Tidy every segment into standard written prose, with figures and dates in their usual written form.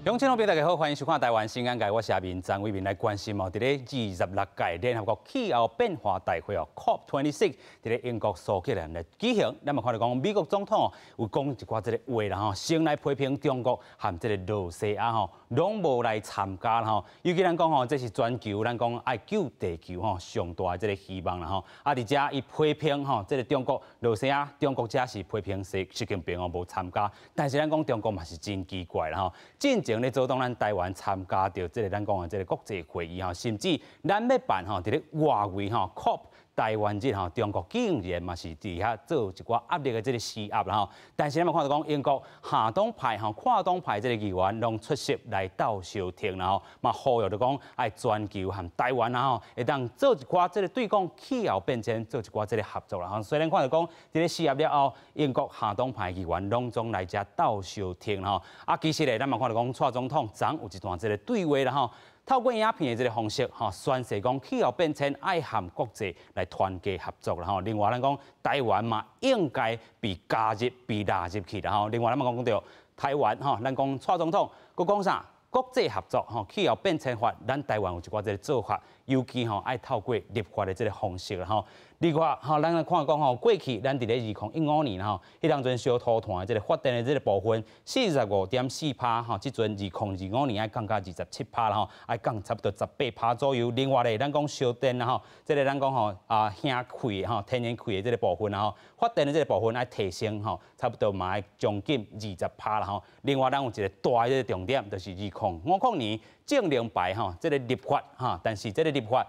鄉親老朋友大家好，歡迎收看《台灣新眼界》，我是阿明張偉民來關心哦。佇咧26屆聯合國氣候變化大會哦，COP26，佇咧英國蘇格蘭來舉行。咱嘛看著講美國總統有講一寡這个話啦吼，先來批評中國和這个羅西亞吼，攏無來參加啦吼。尤其咱講吼，這是全球咱講愛救地球吼上大的這个希望啦吼。啊，佇遮伊批評吼，這个中國、羅西亞、中國遮是批評習習近平哦無參加，但是咱講中國嘛是真奇怪啦吼，進前咧阻擋咱台灣參加著這个咱講的這个國際會議吼，甚至咱欲辦吼，佇咧外圍吼 COP 台灣日吼，中國竟然嘛是佇遐做一寡壓力的這个施壓啦吼。但是咱嘛看著講英國下黨派吼、跨黨派這个議員攏出席來鬥相挺啦吼，嘛呼籲著講愛全球和台灣啦吼，會當做一寡這个對抗氣候變遷做一寡這个合作啦吼。所以咱看著講，佇咧施壓了後，英國下黨派議員攏總來遮鬥相挺啦吼。啊，其實咧，咱嘛看著講，蔡總統昨有一段這个對話啦吼。透過影片的這个方式，吼，宣示講氣候變遷愛和國際來團結合作啦吼。另外，咱講台灣嘛應該被加入、被納入去啦吼。另外，咱嘛講著台灣吼，咱講蔡總統閣講啥？國際合作吼，氣候變遷法，咱台灣有一寡這个做法，尤其吼愛透過立法的這个方式啦吼。另外吼，咱來看講吼，過去咱佇咧2015年吼，彼當陣燒塗炭的這个發電的這个部分，45.4趴吼，這陣2025年愛降到27趴啦吼，愛降差不多18趴左右。另外咧，咱講燒電啦吼，這个咱講吼啊，氫氣吼，天然氣的這个部分啦吼，發電的這个部分愛提升吼，差不多嘛愛將近20趴啦吼。另外，咱有一个大的這个重點，就是2050年淨零排吼，這个立法哈，但是這个立法，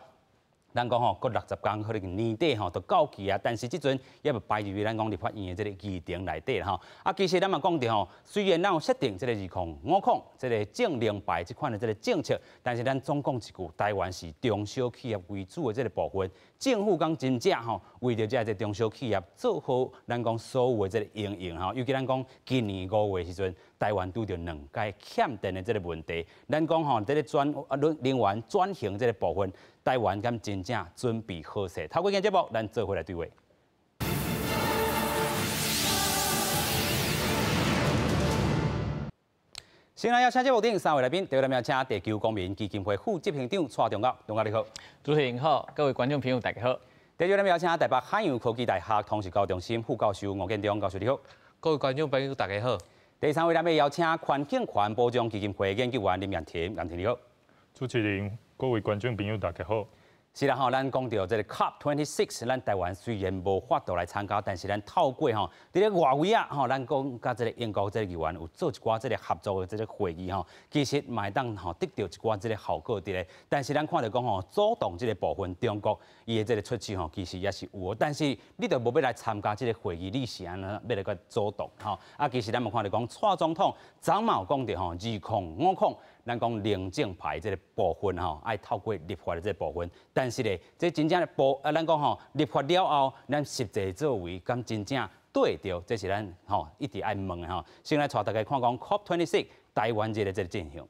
咱講吼，閣60工可能年底吼就到期啊，但是這陣猶未擺入去咱講立法院的這个議程內底吼。啊，其實咱嘛講著吼，雖然咱有設定這个2050這个淨零排這款的這个政策，但是咱總講一句，台灣是中小企業為主的這个部分，政府講真正吼，為著這个中小企業做好咱講所有的這个營運吼，尤其咱講今年5月時陣，台灣拄著兩擺欠電的這个問題，咱講吼，這个轉啊能源轉型這个部分，台灣敢真正準備好勢？透過今節目，咱做伙來對話。先來邀請節目頂三位來賓，第一位邀請地球公民基金會副執行長蔡中岳，中岳你好。主持人好，各位觀眾朋友大家好。第二位邀請台北海洋科技大學通識教育中心副教授吳建中教授你好。各位觀眾朋友大家好。第三位咱欲邀請環境權保障基金會研究員林彥婷，彥婷你好。主持人，各位觀眾朋友大家好。是啦吼，咱講著這个 COP26，咱台灣雖然無法度來參加，但是咱透過吼，佇咧外圍啊吼，咱講佮這个英國這个議員有做一寡這个合作的這个會議吼，其實嘛會當吼得著一寡這个效果佇咧。但是咱看著講吼，阻擋這个部分，中國伊的這个出手吼，其實也是有。但是你著無欲來參加這个會議，你是按怎欲來佮阻擋吼？啊，其實咱嘛看著講，蔡總統昨嘛有講著吼，2050。咱講零淨排這个部分吼，愛透過立法的這个部分，但是咧，這真正的部啊，咱講吼，立法了後，咱實際作為敢真正對著，這是咱吼一直愛問的吼。先來帶大家看講 COP26 台灣日的這个進行。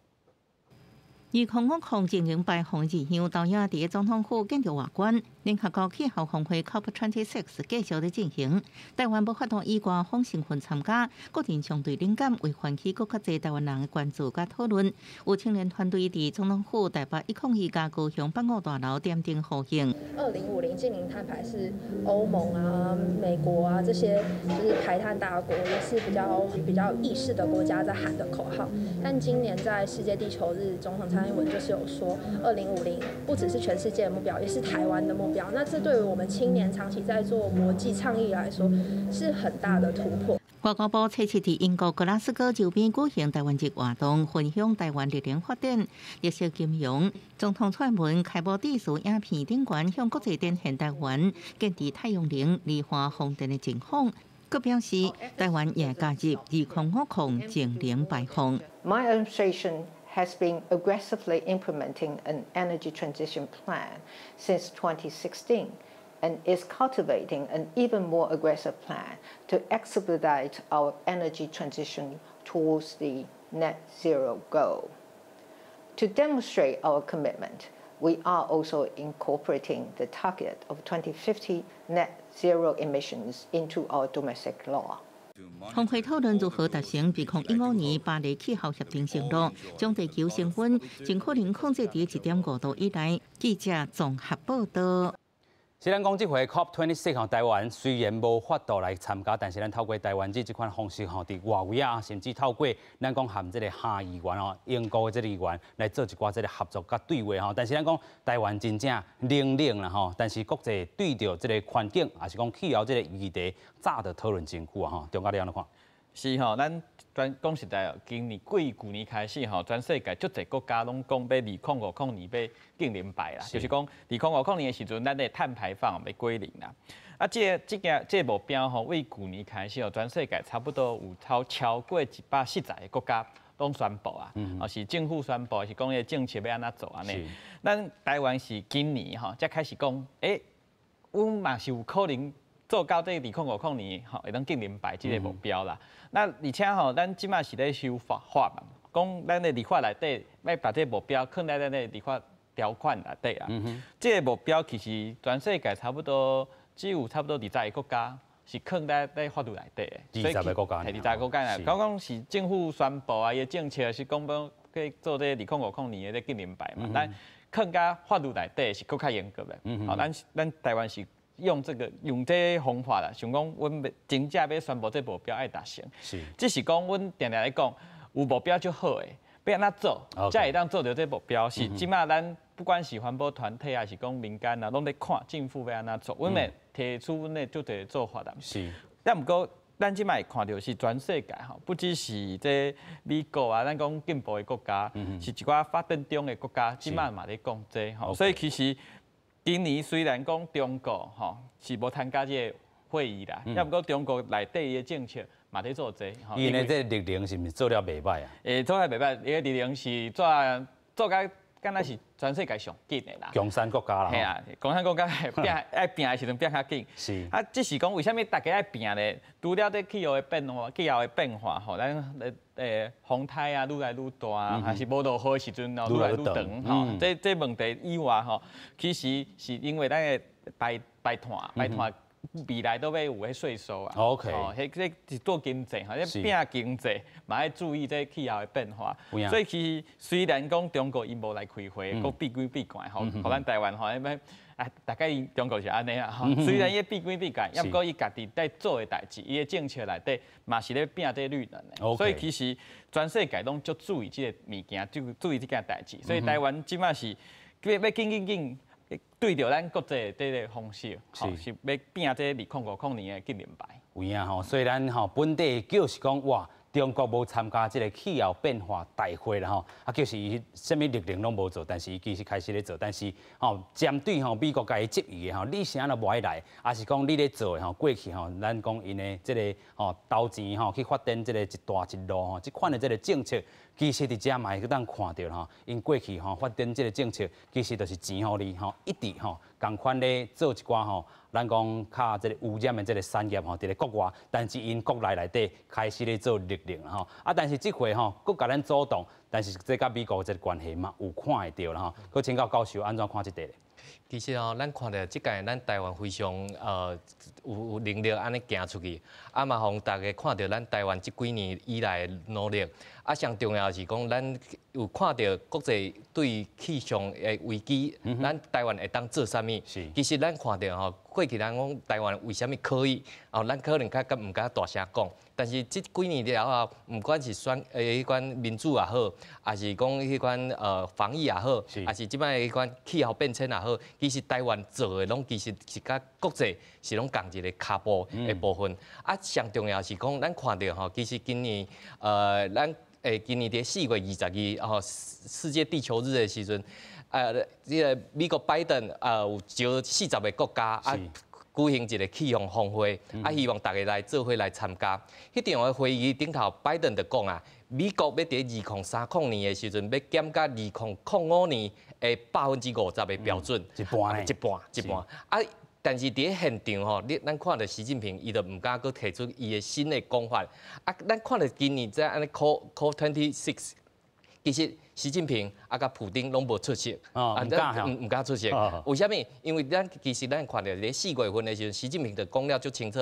2050淨零排放意向投影佇總統府建築外觀，聯合國氣候峰會 COP26 繼續咧進行。台灣無法度以官方身份參加，個人相對敏感，會喚起閣較濟台灣人的關注佮討論。有青年團隊佇總統府台北101佮高雄八五大樓點燈呼應。2050淨零碳排是歐盟啊、美國啊這些就是排碳大國，也是比較意識的國家在喊的口號。但今年在世界地球日，總統蔡英文就是有說，2050不只是全世界的目標，也是台灣的目標。那這對於我們青年長期在做國際倡議來說，是很大的突破。外交部測試佇英國格拉斯哥周邊舉行台灣日活動，分享台灣綠能發展、綠色金融。總統蔡英文開幕致辭影片頂懸向國際展現台灣建置太陽能、離岸風電的情況，閣表示台灣也加入2050淨零排放。 My administration has been aggressively implementing an energy transition plan since 2016 and is cultivating an even more aggressive plan to expedite our energy transition towards the net zero goal. To demonstrate our commitment, we are also incorporating the target of 2050 net zero emissions into our domestic law. 峰會討論如何達成2015年巴黎氣候協定承諾，將地球升溫盡可能控制佇1.5度以內。記者綜合報道。雖然講這回 COP26 吼，台灣雖然無法度來參加，但是咱透過台灣這這款方式吼，佇外圍啊，甚至透過咱講和這个下議員吼，英國的這个議員來做一寡這个合作佮對話吼。但是咱講台灣真正冷冷啦吼，但是國際對著這个環境，抑是講氣候這个議題，早就討論真久啊吼。中嘉你按怎看？是吼，咱全講實在哦，今年過舊年開始吼，全世界足濟國家攏講欲2050年欲淨零排啦，就是講2050年的時陣，咱的碳排放欲歸零啦。啊，這個目標吼，為舊年開始哦，全世界差不多有超過140個國家攏宣布啊，哦是政府宣布，是講彼個政策欲按怎做按呢。咱台灣是今年吼才開始講，欸，阮嘛是有可能做到這2050年吼會當淨零排這个目標啦。那而且吼，咱這馬是咧修法嘛，講咱的立法內底欲把這个目標囥佇咱的立法條款內底啊。這个目標其實全世界差不多只有差不多20個國家是囥佇法律內底的。二十個國家。二十個國家啦，講講是政府宣布啊，伊的政策是講欲去做這2050年的這淨零排嘛。咱囥佇法律內底是閣較嚴格的。好，咱台灣是用這个方法啦，想講阮欲真正欲宣布這目標愛達成。只是講阮定定咧講，有目標就好的，欲按怎做，才會當做著這目標。是這馬咱不管是環保團體還是講民間啊，攏咧看政府欲按怎做，阮會提出阮的足濟做法啦。但毋過，咱這馬會看著是全世界吼，不只是這美國啊，咱講進步的國家，是一寡發展中的國家，這馬嘛咧講這吼。所以其實今年雖然講中國吼是無參加這个會議啦，抑毋過中國內底的政策嘛咧做這。𪜶的這綠能是毋是做了袂䆀啊？欸，做了袂䆀，伊的綠能是做做甲敢若是全世界上緊的啦。共產國家啦。嘿啊，共產國家拚愛拚的時陣拚較緊。啊，只是講為啥物大家愛拚咧？除了這氣候的變化、氣候的變化吼，咱風颱啊愈來愈大，還是無落雨的時陣哦愈來愈長吼。這問題以外吼，其實是因為咱的排碳未來都欲有彼稅收啊。 哦，彼這是做經濟吼，這拚經濟嘛愛注意這氣候的變化。所以其實雖然講中國伊無來開會，閣閉關閉關吼，予咱台灣吼，彼啊，大概中國是按呢啊，吼。雖然伊閉關閉關，抑毋過伊家己在做的代誌，伊的政策內底嘛是咧拚這綠能的。所以其實全世界攏足注意這個物件，注意這件代誌。所以台灣這馬是欲緊緊緊對著咱國際這个方式，是欲拚這2050年的淨零排。有影吼，雖然吼本地就是講哇，中國無參加這个氣候變化大會啦吼，啊，就是伊啥物綠能攏無做，但是伊其實開始咧做，但是吼針對吼美國共伊質疑的吼，你啥都無愛來，抑是講你咧做的吼，過去吼，咱講𪜶的這个吼投錢吼去發展這个一帶一路吼，這款的這个政策，其實佇遮嘛會當看著吼，𪜶過去吼發展這个政策，其實就是錢予你吼，一直吼仝款咧做一寡吼，咱講較這个污染的這个產業吼，佇咧國外，但是𪜶國內內底開始咧做綠能吼，啊，但是這回吼，閣共咱阻擋，但是這佮美國這个關係嘛有看會著啦吼。閣請教教授按怎看這塊咧？其實吼，咱看著這屆咱台灣非常有能力按呢行出去，啊嘛，予大家看著咱台灣這幾年以來的努力。啊，上重要是講，咱有看著國際對氣象的危機，咱台灣會當做啥物？其實咱看著吼，過去咱講台灣為啥物可以？哦，咱可能較毋敢大聲講。但是這幾年了後，毋管是選彼款民主也好，抑是講彼款防疫也好，抑是這擺彼款氣候變遷也好，其實台灣做的攏其實是佮國際是攏仝一个跤步的部分。啊，上重要是講，咱看著吼，其實今年咱今年佇4月22吼，世界地球日的時陣，這个美國拜登有招40個國家啊，舉行一个氣象峰會，啊，希望大家來做伙來參加。彼場的會議頂頭，拜登就講啊，美國欲佇2030年的時陣，欲減甲2005年的50%的標準，一半呢？一半，一半。啊，但是佇咧現場吼，咱看著習近平，伊就毋敢閣提出伊的新的講法。啊，咱看著今年這按呢 COP26，其實習近平啊，佮普丁攏無出席，啊，毋敢毋敢出席。為啥物？因為咱其實咱看著佇四月份的時陣，習近平就講了足清楚，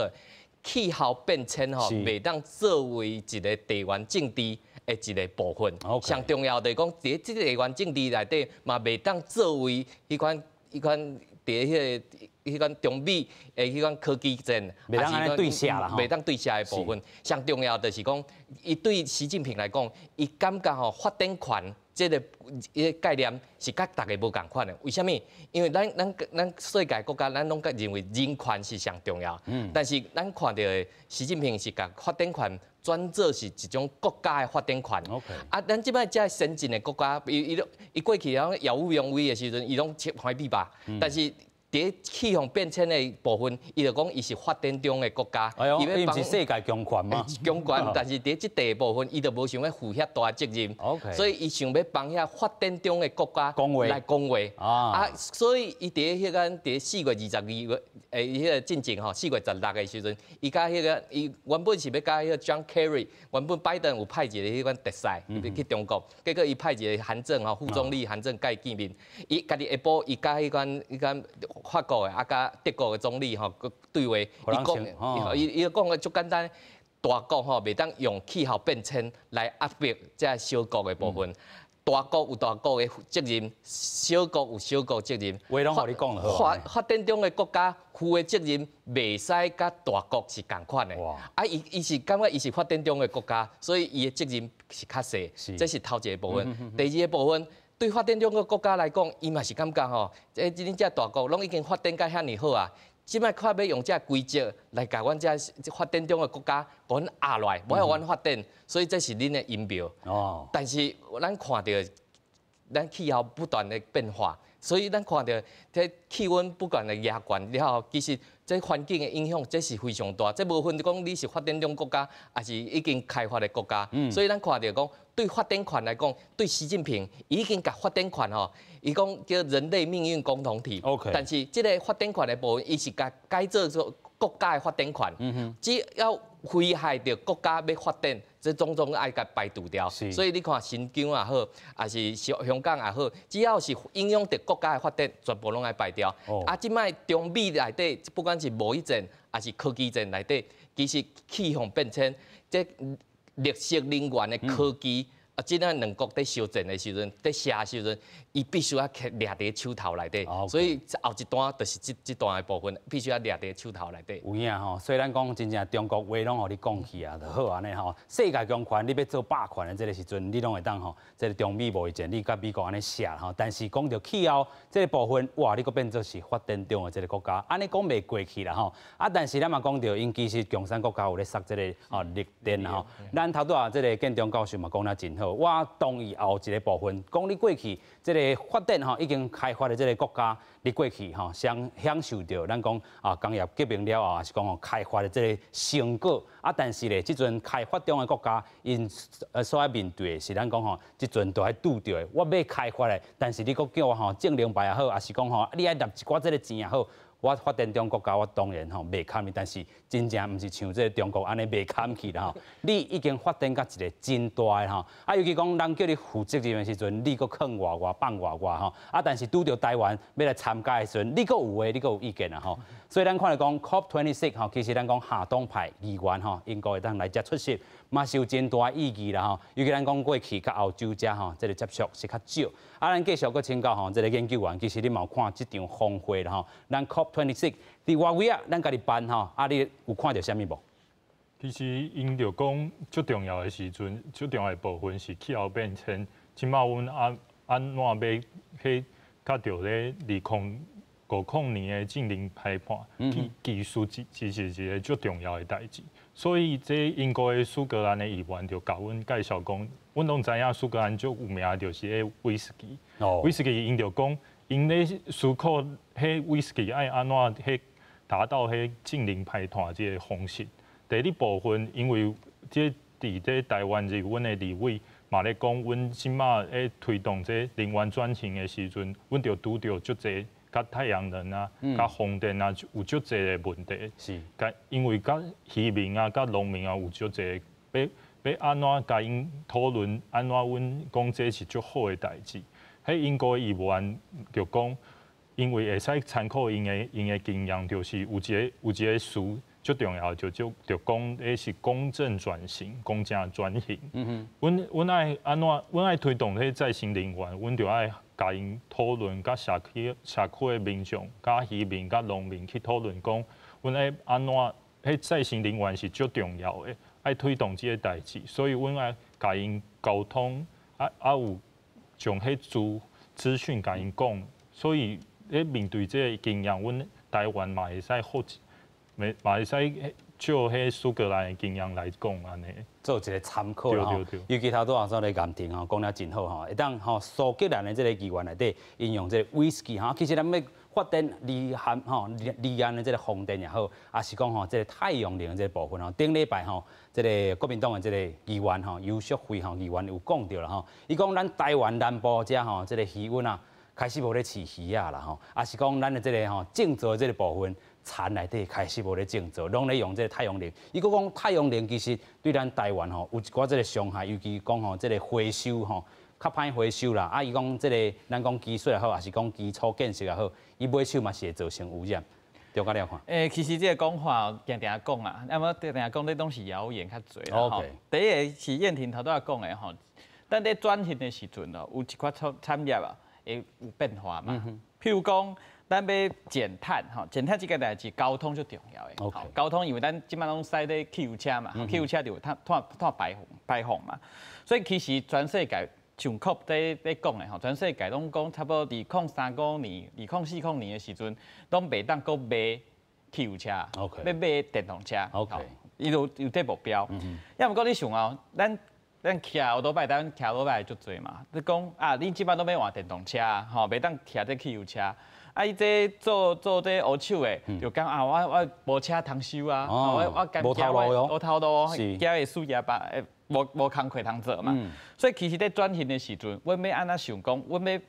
氣候變遷吼，袂當作為一個地緣政治的一個部分。上重要就是講，佇這個地緣政治內底，嘛袂當作為彼款佇彼款中美的彼款科技戰，袂當按呢對射啦，袂當對射的部分。上重要就是講，伊對習近平來講，伊感覺吼發展權這個伊個概念是佮逐家無仝款的。為啥物？因為咱世界國家，咱攏認為人權是上重要。但是咱看著的習近平是共發展權轉做是一種國家的發展權。啊，咱這擺遮先進的國家，伊過去攏耀武揚威的時陣，伊攏歡喜吧。但是佇氣候變遷的部分，伊就講伊是發展中的國家。哎喲，伊毋是世界強權嗎？強權，但是佇這塊部分，伊就無想欲負遐大責任。 所以伊想欲幫遐發展中的國家來講話。啊，所以伊佇彼間佇4月22月，彼個進前吼，4月16的時陣，伊佮彼個伊原本是欲佮彼個 John Kerry，原本拜登有派一個彼款特使去中國，結果伊派一個韓正吼，副總理韓正佮伊見面，伊家己下晡伊佮彼款法國的啊，佮德國的總理吼，對話，伊講，伊講的足簡單，大國吼袂當用氣候變遷來壓迫這小國的部分。大國有大國的責任，小國有小國責任。話攏予你講就好。發展中的國家負的責任袂使佮大國是仝款的。啊，伊是感覺伊是發展中的國家，所以伊的責任是較細。這是頭一個部分。第二個部分，對發展中的國家來講，伊嘛是感覺吼，這恁這大國攏已經發展甲遐爾好啊，這擺看欲用這規則來共阮這發展中的國家共阮壓落來，無予阮發展，所以這是恁的陰謀。但是咱看著咱氣候不斷的變化，所以咱看著這氣溫不斷的加懸了後，其實這環境的影響這是非常大。這無分講你是發展中國家，抑是已經開發的國家。所以咱看著講，對發展權來講，對習近平已經共發展權吼，伊講叫人類命運共同體。 但是這個發展權的部分，伊是共改做做國家的發展權。只要危害著國家欲發展，這種種愛共排除掉。所以你看新疆也好，抑是香港也好，只要是影響著國家的發展，全部攏愛排掉。啊，這擺中美內底，不管是貿易戰，抑是科技戰內底，其實氣候變遷，這綠色能源的科技，啊，這咱兩國佇相戰的時陣，佇射的時陣，伊必須愛掠佇手頭內底。所以後一段就是這段的部分，必須愛掠佇手頭內底。有影吼，所以咱講真正中國話攏予你講去啊，就好按呢吼。世界強權，你欲做霸權的這個時陣，你攏會當吼，這個中美貿易戰，你佮美國按呢射吼。但是講著氣候這個部分，哇，你閣變做是發展中的這個國家，按呢講袂過去啦吼。啊，但是咱嘛講著，𪜶其實共產國家有咧殺這個吼綠電吼。咱頭拄仔這個建中教授嘛講得真好，我同意後一個部分，講你過去這個發展吼已經開發的這個國家，你過去吼享享受著咱講啊工業革命了後，抑是講吼開發的這個成果啊，但是咧，這陣開發中的國家，𪜶所愛面對的是咱講吼，這陣都愛拄著的，我欲開發的，但是你閣叫我吼節能排也好，抑是講吼你愛納一寡這個錢也好。我發展中國家，我當然吼袂堪伊，但是真正毋是像這個中國按呢袂堪去啦吼。你已經發展到一個真大的吼，啊，尤其講人叫你負責任的時陣，你閣囥外外放外外吼，啊，但是拄著台灣欲來參加的時陣，你閣有話，你閣有意見啦吼。所以咱看來講，COP26 吼，其實咱講哈黨派議員吼，英國會當來遮出席，嘛是有真大意義啦吼。尤其咱講過去佮歐洲遮吼，這個接觸是較少。啊，咱繼續閣請教吼，這個研究員，其實你嘛有看這場峰會啦吼，咱 COP26 佇外圍啊，咱家己辦吼，啊，你有看著啥物無？其實𪜶著講最重要的時陣，最重要的部分是氣候變遷。這擺阮按怎欲去佮著咧2050年的淨零排放，技術其實是一個最重要的代誌。所以這英國的蘇格蘭的議員就共阮介紹講，阮攏知影蘇格蘭足有名的就是彼威士忌。威士忌𪜶就講，𪜶咧思考彼威士忌愛按怎彼達到彼淨零排碳這個方式。第二部分，因為這佇這台灣是阮的立委嘛咧講，阮這擺咧推動這能源轉型的時陣，阮就拄著足濟佮太陽能啊、佮風電啊有足濟的問題。佮因為佮漁民啊、佮農民啊有足濟欲欲按怎共𪜶討論，按怎阮講這是足好的代誌。彼英國議員就講，因為會使參考𪜶的經驗，就是有一個詞。足重要，就講彼是公正轉型、公正轉型。阮愛按怎？阮愛推動彼再生能源，阮就愛共𪜶討論，佮社區的民眾、佮漁民、佮農民去討論，講阮愛按怎？彼再生能源是足重要的，愛推動這個代誌，所以阮愛共𪜶溝通，有將彼資訊共𪜶講，所以咧面對這個經驗，阮台灣嘛會使複製，嘛會使照彼蘇格蘭的經驗來講按呢。做一個參考啦吼。尤其頭拄仔所咧鑑定吼，講了真好吼，會當吼蘇格蘭的這個議員內底應用這個威士忌吼，其實咱欲發電離岸吼離岸的這個風電也好，抑是講吼這個太陽能的這個部分吼，頂禮拜吼，這個國民黨的這個議員吼，游錫卉吼議員有講著啦吼，伊講咱台灣南部遮吼，這個漁塭啊，開始無咧飼魚仔啦吼，抑是講咱的這個吼種稻的這個部分，田內底開始無咧種稻，攏咧用這個太陽能。伊閣講太陽能其實對咱台灣吼有一寡這個傷害，尤其講吼這個回收吼較歹回收啦。啊，伊講這個咱講技術也好，抑是講基礎建設也好，伊買手嘛是會造成污染。對我了看。其實這個講話定定講啊，啊無定定講這攏是謠言較濟啦吼。第一個是燕婷頭拄仔講的吼，咱咧轉型的時陣哦，有一寡產業啊會有變化嘛。譬如講，咱欲減碳吼，減碳這個代誌交通最重要的。 交通因為咱這擺攏駛咧汽油車嘛，汽油車就有碳排放嘛，所以其實全世界像 COP 咧講的吼，全世界攏講差不多2035年、2040年的時陣，攏袂當閣賣汽油車，欲買電動車。 伊有這目標。抑毋過你想哦，咱騎歐多拜，咱騎歐多拜足濟嘛。你講啊，你這擺攏欲換電動車，吼，袂當騎這汽油車。啊，伊這做這烏手的，就講啊，我無車通收啊，我驚無頭路無頭路，驚會輸業吧，無工課通做嘛。所以其實咧轉型的時陣，阮欲按怎想講，阮欲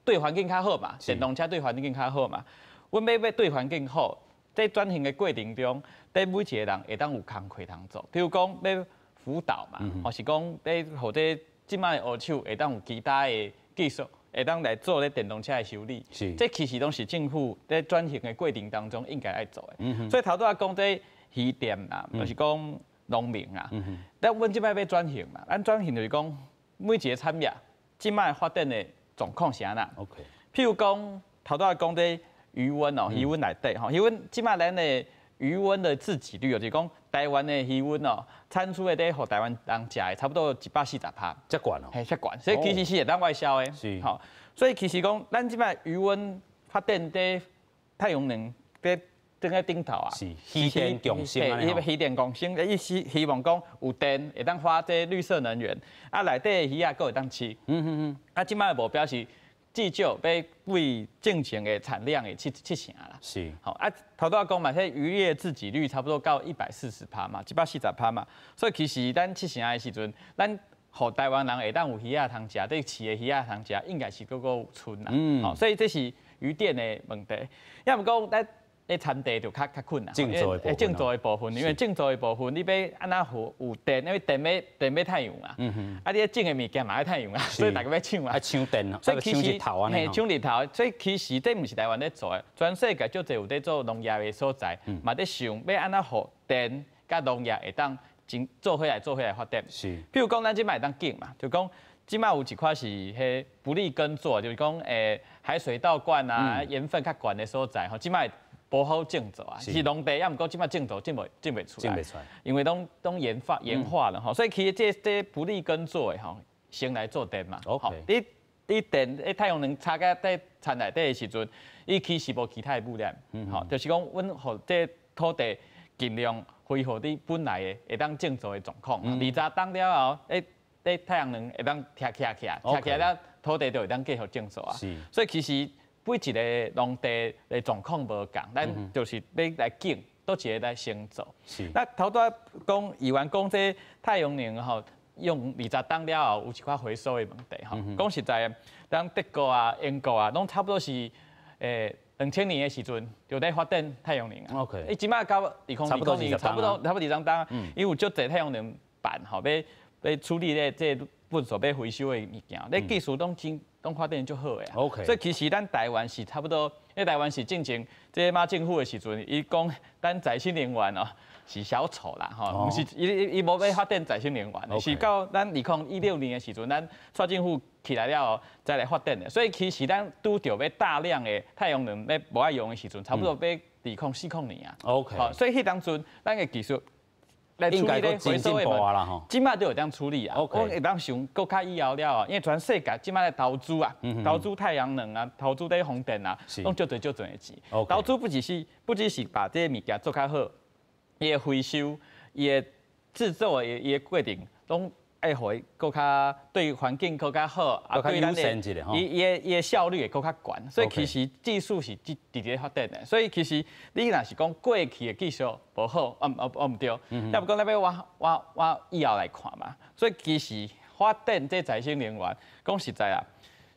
對環境較好嘛，電動車對環境較好嘛，阮欲對環境好，在轉型的過程中，佇每一個人會當有工課通做，比如講欲輔導嘛，或是講欲予這這擺的烏手會當有其他的技術，會當來做咧電動車的修理，這其實攏是政府佇轉型的過程當中應該愛做的。所以頭拄仔講這漁店啦，就是講農民啊，但阮這擺欲轉型嘛，咱轉型就是講每一個產業這擺發展的狀況是按怎。 譬如講頭拄仔講這魚塭哦，魚塭內底吼，魚塭這擺咱的魚塭的自給率，就是講台灣的魚塭哦，產出的咧，予台灣人食的差不多140%。遮懸哦。嘿，遮懸，所以其實是會當外銷的。吼，所以其實講，咱這擺魚塭發電佇太陽能佇頂個頂頭啊。是漁電共生。漁電共生，意思希望講有電會當發這綠色能源，啊內底的魚仔閣會當飼。啊，這擺的目標是至少欲對正常的產量的七成啦。好啊，頭拄仔講嘛，彼漁業自給率差不多到140%嘛，140%嘛。所以其實咱七成的時陣，咱予台灣人會當有魚仔通食，佇飼的魚仔通食，應該是閣閣有賰啦。好，所以這是漁電的問題。抑毋過咱咧田地就較困難。種稻的部分。種稻的部分，因為種稻的部分，你欲按怎予有電？因為電欲太陽啊。啊，你種的物件嘛愛太陽啊，所以大家欲搶啊。愛搶電啊，搶日頭按呢。嘿，搶日頭，所以其實這毋是台灣咧做的，全世界足濟有咧做農業的所在，嘛咧想欲按怎予電佮農業會當真做伙來發展。譬如講，咱這擺會當講嘛，就講這擺有一塊是彼不利耕作，就是講海水倒灌啊，鹽分較懸的所在，吼，這擺無好種稻啊，是農地，抑毋過這擺種稻種袂出來，因為攏鹽化了吼，所以其實這不利耕作的吼，先來做電嘛。 你電，你太陽能插佇田內底的時陣，伊其實無其他的污染，吼，就是講阮予這土地盡量恢復你本來的會當種稻的狀況。20冬了後，太陽能會當疊起來，疊起來了土地就會當繼續種稻啊。所以其實每一個農地的狀況無仝，咱就是欲來揀，佗一个來先做。那頭拄仔講議員講這太陽能吼，用20冬了後有一寡回收的問題吼。講實在的，咱德國啊、英國啊，攏差不多是2000年的時陣就咧發展太陽能啊。伊這擺到2020年，差不多20冬，伊有足濟太陽能板吼，欲欲處理咧這個垃圾欲回收的物件，咧技術攏真攏發展足好的啊。 所以其實咱台灣是差不多，因為台灣是進前這個馬政府的時陣，伊講咱再生能源哦是小丑啦，吼，毋是伊伊伊無欲發展再生能源，是到咱2016年的時陣，咱蔡政府起來了後才來發展的。所以其實咱拄著欲大量的太陽能欲無愛用的時陣，差不多欲2040年啊。 好，所以彼當陣咱的技術來處理咧回收的問題，這馬就會當處理啊。我會當想閣較以後了啊，因為全世界這馬咧投資啊，投資太陽能啊，投資咧風電啊，攏足濟足濟的錢。投資不只是把這个物件做較好，伊的回收、伊的製作的伊的過程，攏愛予伊閣較對環境閣較好，啊，對咱的伊伊的效率會閣較懸。所以其實技術是直直咧發展的。所以其實你若是講過去的技術無好，啊啊毋對，抑毋過咱欲往往往以後來看嘛。所以其實發展這再生能源，講實在啊，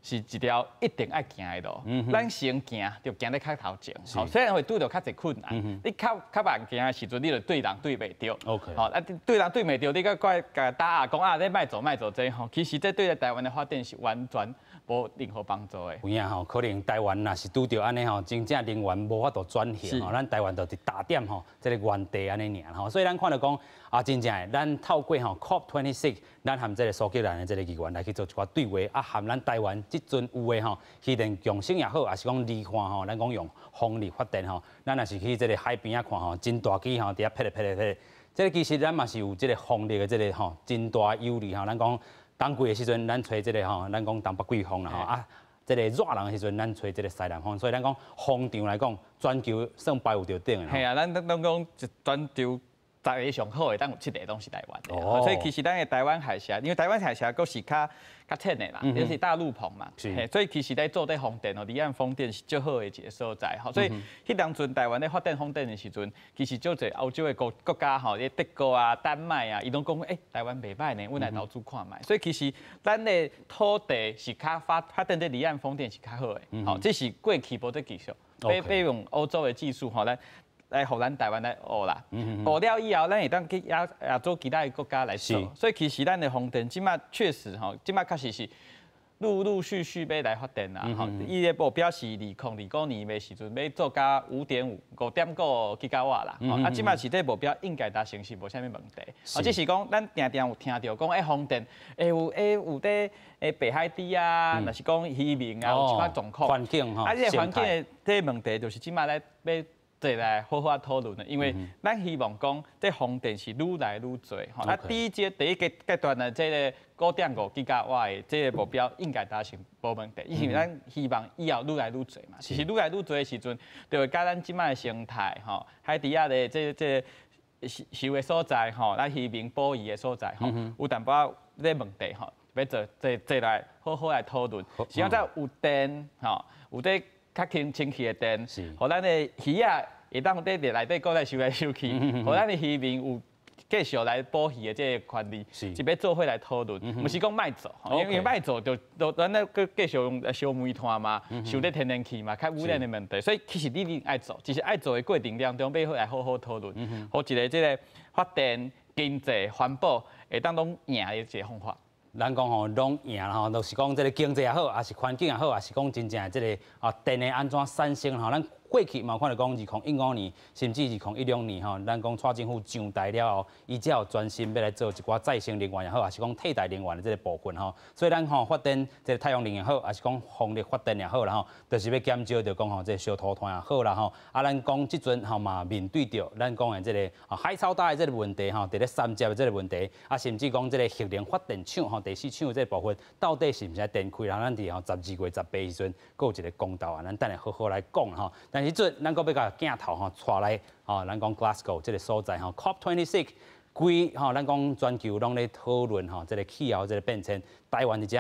是一條一定愛行的路。咱先行，就行得較頭前。吼，雖然會拄著較濟困難。你較較慢行的時陣，你就對人對袂著。 吼，啊，對人對袂著，你閣怪共打壓講啊，你莫做莫做這吼。其實這對台灣的發展是完全無任何幫助的。有影吼，可能台灣若是拄著按呢吼，真正能源無法度轉型吼，咱台灣就是焦點吼，這个原地按呢爾吼。所以咱看著講啊，真正的，咱透過吼 COP26，咱和這个蘇格蘭的這个議員來去做一寡對話，啊，和咱台灣這陣有的吼，漁電共生也好，抑是講離岸吼，咱講用風力發電吼，咱若是去這个海邊仔看吼，真大支吼，佇遐撇咧撇咧撇，這个其實咱嘛是有這个風力的這个吼，真大優勢吼。咱講冬季的時陣，咱吹這个吼，咱講東北季風啦吼啊。這个熱人的時陣，咱吹這个西南風，所以咱講風場來講，全球算排有著頂的。係啊，咱攏講全球十个上好的，當有七个攏是台灣的。所以其實咱的台灣海峽，因為台灣海峽閣是較較淺的啦，就是大陸棚嘛。所以其實咧做這風電哦，離岸風電是足好的一个所在。吼，所以彼當陣台灣咧發展風電的時陣，其實足濟歐洲的國國家吼，德國啊、丹麥啊，伊攏講，欸，台灣袂䆀呢，阮來投資看覓。所以其實咱的土地是較發發展這離岸風電是較好的。吼，這是過去無這技術，欲用歐洲的技術吼來來予咱台灣來學啦，學了以後，咱會當去亞亞洲其他的國家來做。所以其實咱的風電這馬確實吼，這馬確實是陸陸續續欲來發展啦。吼，伊的目標是2025年的時陣，欲做到5.5吉瓦啦。啊，這馬是這目標應該達成是無啥物問題。啊，只是講咱定定有聽著講，欸，風電會有欸有佇欸白海豬啊，若是講漁民啊，有一寡狀況。環境吼，啊，這個環境的這個問題，就是這馬咧欲坐來好好討論的，因為咱希望講，這風電是愈來愈濟，吼。啊，第一個階段的這个5.5吉瓦的這個目標應該達成無問題，因為咱希望以後愈來愈濟嘛。其實愈來愈濟的時陣，就會佮咱這馬的生態，吼，海底仔的這這漁的所在，吼，咱漁民捕魚的所在，吼，有淡薄仔這問題，吼，欲坐坐坐來好好來討論。是講在有電，吼，有這較清清氣的電，予咱的魚仔會當佇內底閣來游來游去，予咱的漁民有繼續來捕魚的這个權利，是欲做伙來討論，毋是講莫做，因為莫做就就咱咧閣繼續用燒煤炭嘛，燒咧天然氣嘛，較污染的問題，所以其實你一定愛做，只是愛做的過程當中，欲來好好討論，予一个這个發電、經濟、環保會當攏贏的一个方法。咱講吼，攏贏啦吼，就是講這个經濟也好，抑是環境也好，抑是講真正這个啊電的按怎產生吼，咱過去嘛看著講2015年，甚至2016年吼，咱講蔡政府上台了後，伊才有專心欲來做一寡再生能源也好，抑是講替代能源的這个部分吼。所以咱吼發電這个太陽能也好，抑是講風力發電也好啦吼，就是欲減少著講吼這个燒塗炭也好啦吼。啊，咱講這陣吼嘛面對著咱講的這个啊海草礁的這个問題吼，佇咧三接的這个問題，啊甚至講這个核能發電廠吼第四廠這个部分，到底是毋是愛展開？咱佇吼12月18時陣，閣有一个公投啊，咱等下好好來講吼。但是這陣咱閣欲共鏡頭吼帶來吼，咱講 Glasgow 這个所在吼，COP26 規吼，咱講全球攏咧討論吼，這个氣候這个變遷，台灣佇遮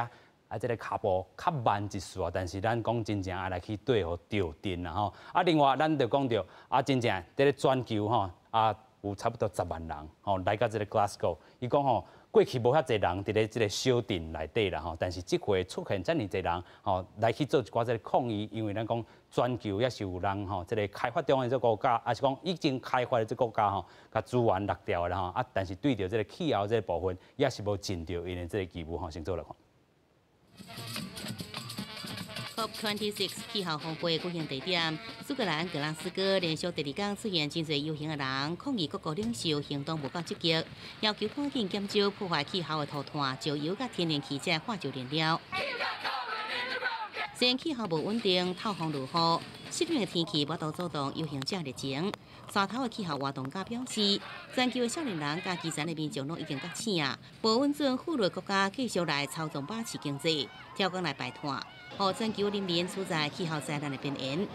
啊，這个跤步較慢一絲啊，但是咱講真正愛來去對予著陣啦吼。啊，另外咱就講著啊，真正佇咧全球吼啊，有差不多10萬人吼來到這个 Glasgow，伊講吼，過去無遐濟人佇咧這個小鎮內底啦吼，但是這回出現遮爾濟人吼來去做一寡這個抗議，因為咱講全球也是有人吼，這個開發中的這個國家，抑是講已經開發的這個國家吼，共資源掠掉啦吼，啊，但是對著這個氣候這個部分，也是無盡著𪜶的這個義務吼，先做來看。 COP26 氣候峰會舉行地點，蘇格蘭格拉斯哥連續第二天出現真濟遊行的人，抗議各國領袖行動無夠積極，要求趕緊減少破壞氣候的塗炭、石油佮天然氣這化石燃料。雖然氣候無穩定，透風落雨，濕冷的天氣無度阻擋遊行者熱情。帶頭的氣候活動家表示，全球的少年人佮基層的民眾攏已經覺醒啊，無允准富裕國家繼續來操縱把持經濟，超工來排碳，予全球人民處在氣候災難的邊緣。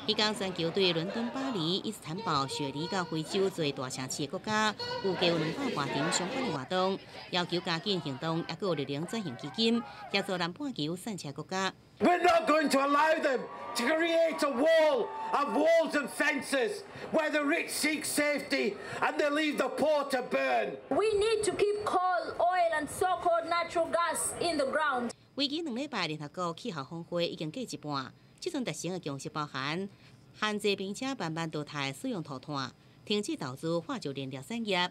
彼工全球對倫敦、巴黎、伊斯坦堡、雪梨到非洲濟大城市的國家，有計有200外場相關的活動，要求加緊行動，抑閣有綠能轉型基金，協助南半球散赤國家。 We're not going to allow them to create a wall of walls and fences where the rich seek safety and they leave the poor to burn. We need to keep coal, oil and so-called natural gas in the ground. 為期2禮拜，聯合國氣候峰會已經過一半，這陣達成的共識包含限制並且慢慢淘汰使用塗炭，停止投資化石燃料產業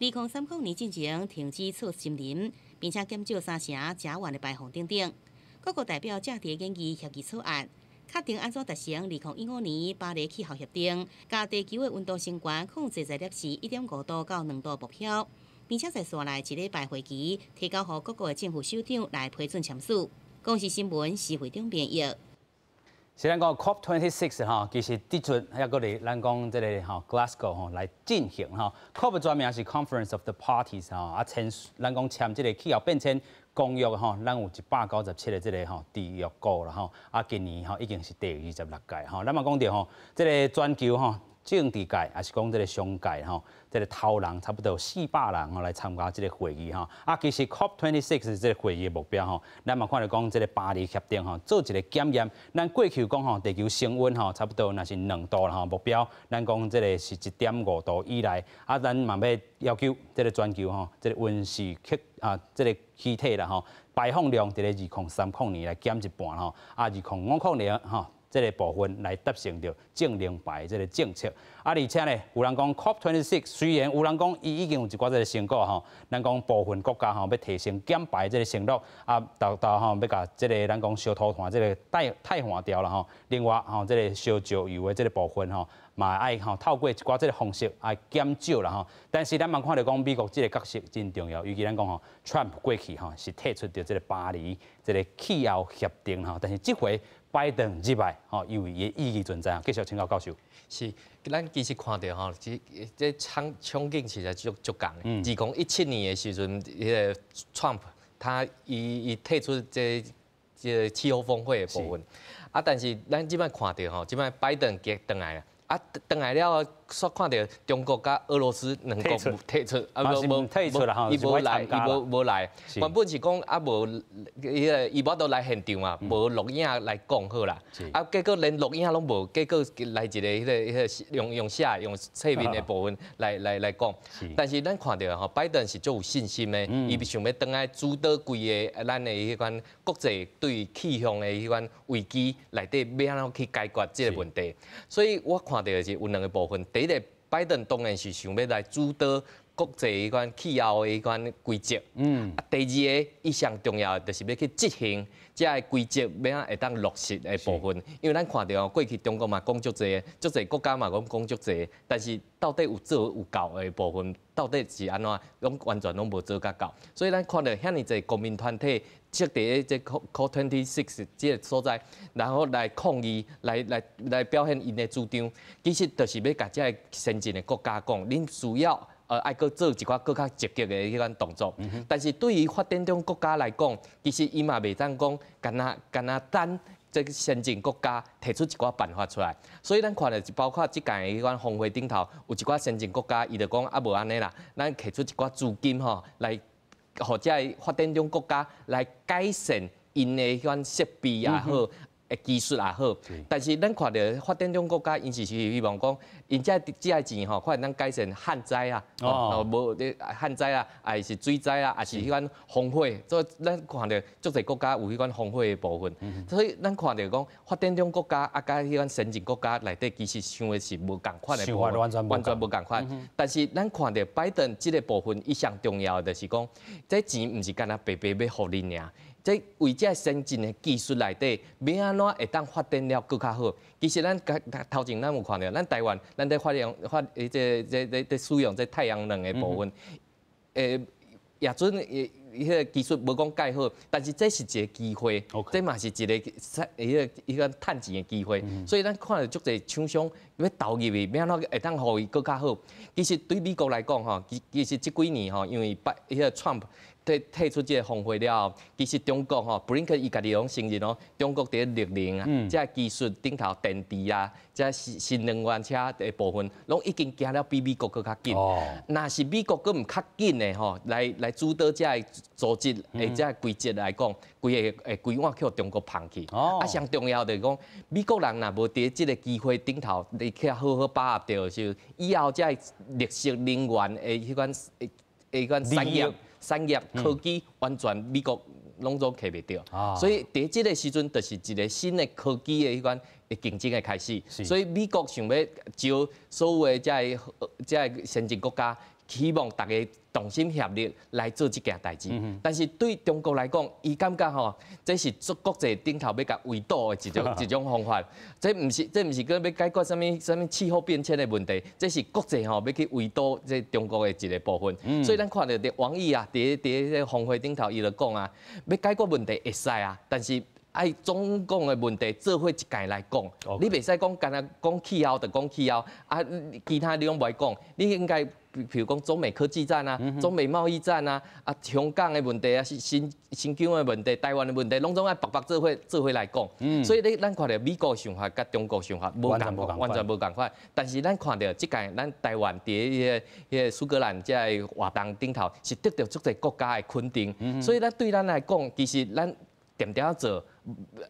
，2030年進前停止採森林，並且減少三成甲烷的排放等等。各國代表正佇研議協議草案，確定按怎達成2015年巴黎氣候協定，共地球的溫度升懸控制在攝氏1.5度到2度目標，並且在紲來一禮拜會期提交予各國的政府首長來批准簽署。公視新聞施會長編譯。是咱講 COP26 吼，其實這陣抑閣佇咱講這個吼 Glasgow 吼來進行吼。COP 全名是 Conference of the Parties 吼，啊簽咱講簽這個氣候變遷公約吼，咱有197個這個吼締約國啦吼，啊今年吼已經是第26屆吼。咱嘛講著吼，這個全球吼政治界，抑是講這個商界吼，這個頭人差不多有400人吼來參加這個會議吼。啊，其實 COP26 這個會議的目標吼，咱嘛看著講這個巴黎協定吼，做一個檢驗。咱過去講吼，地球升溫吼，差不多若是2度啦吼，目標咱講這個是1.5度以內。啊，咱嘛欲要求這個全球吼，這個溫室氣啊，這個氣體啦吼，排放量佇咧2030年來減一半吼，啊，2050年吼，這個部分來達成著淨零排這個政策。啊，而且呢，有人講 COP26 雖然有人講伊已經有一寡這個成果吼，咱講部分國家吼欲提升減排這個承諾，啊，到到吼欲共這個咱講燒塗炭這個替換掉啦吼。另外吼，這個燒石油的這個部分吼，嘛愛吼透過一寡這個方式來減少啦吼。但是咱嘛看著講美國這個角色真重要，尤其咱講吼，Trump 過去吼是退出著這個巴黎這個氣候協定吼，但是這回拜登入來吼，因為伊的意義存在啊。繼續請教教授。是，咱其實看著吼，這這憧憧憬實在足足仝的。2017年的時陣，彼個 Trump 他伊伊退出這這氣候峰會的部分，啊，但是咱這擺看著吼，這擺拜登結轉來啊。啊，轉來了後，煞看著中國佮俄羅斯兩國退出，啊無無退出啦吼，伊無來，伊無無來。原本是講啊無，彼個伊無法度來現場嘛，無錄影來講好啦。啊，結果連錄影攏無，結果來一個彼個彼個用用寫用冊面的部分來來來講。但是咱看著吼，拜登是足有信心的，伊想欲轉來主導規个咱的彼款國際對氣象的彼款危機內底，欲按怎去解決這個問題。所以我看著的是有兩個部分，第一個，拜登當然是想欲來主導國際彼款氣候的彼款規則。啊，第二个，伊上重要的就是欲去執行這个規則，欲按怎會當落實的部分。因為咱看著過去中國嘛講足濟，足濟國家嘛講講足濟，但是到底有做有夠的部分，到底是按怎，攏完全攏無做甲到。所以咱看著遐爾濟公民團體，設佇咧這 COP26 這个所在，然後來抗議，來來來表現𪜶的主張，其實就是欲共這个先進的國家講，恁需要愛閣做一寡閣較積極的彼款動作。但是對於發展中國家來講，其實伊嘛袂當講，干焦干焦等這个先進國家提出一寡辦法出來。所以咱看著包括這屆彼款峰會頂頭，有一寡先進國家，伊就講啊無按呢啦，咱提出一寡資金吼來，予這个發展中國家來改善𪜶的彼款設備也好，的技術也好，但是咱看著發展中國家，𪜶是希望講，𪜶這个錢吼，看會當改善旱災啊，哦，無旱災啊，還是水災啊，還是彼款洪水，所以咱看著足濟國家有彼款洪水的部分，所以咱看著講發展中國家啊，佮彼款先進國家內底其實想的是無仝款的部分，完全無仝款。但是咱看著拜登這个部分，伊上重要的就是講，這錢毋是干焦白白欲予恁爾。這為這先進的技術內底，欲按怎會當發展了閣較好？其實咱頭前咱有看著，咱台灣咱佇發揚發這這這這使用這太陽能的部分，也準彼個技術無講蓋好，但是這是一個機會，這嘛是一個彼個彼個趁錢的機會。所以咱看著足濟廠商欲投入去，欲按怎會當予伊閣較好？其實對美國來講吼，其實這幾年吼，因為拜彼個 Trump 退出這個峰會了後，其實中國吼，布林肯伊家己攏承認哦，中國佇咧綠能啊，這個技術頂頭電池啊，這新能源車的部分，攏已經行了比美國閣較緊。若是美國閣毋較緊的吼，來主導這個組織的這個規則來講，規个會規碗予中國捧去。啊，上重要就是講，美國人若無佇這個機會頂頭，來去好好把握著，是以後這個綠色能源的彼款產業科技完全美國攏總揢袂著，所以佇這个時陣，就是一個新的科技的彼款的競爭的開始。所以美國想欲招所有的這个先進國家，希望大家同心協力來做這件代誌。但是對中國來講，伊感覺吼，這是做國際頂頭欲共圍堵的一種方法。這毋是閣欲解決啥物啥物氣候變遷的問題，這是國際吼欲去圍堵這中國的一個部分。所以咱看著佇王毅啊，佇這個峰會頂頭，伊就講啊，欲解決問題會使啊，但是愛總共的問題做伙一概來講，你袂使講干焦講氣候就講氣候，啊，其他你攏無愛講，你應該譬如講中美科技戰啊，中美貿易戰啊，啊，香港的問題啊，新疆的問題，台灣的問題，攏總愛白白做伙來講。所以你咱看著美國想法佮中國想法無仝，完全無仝款。但是咱看著這屆咱台灣佇彼個蘇格蘭這个活動頂頭，是得著足濟國家的肯定。所以咱對咱來講，其實咱恬恬做。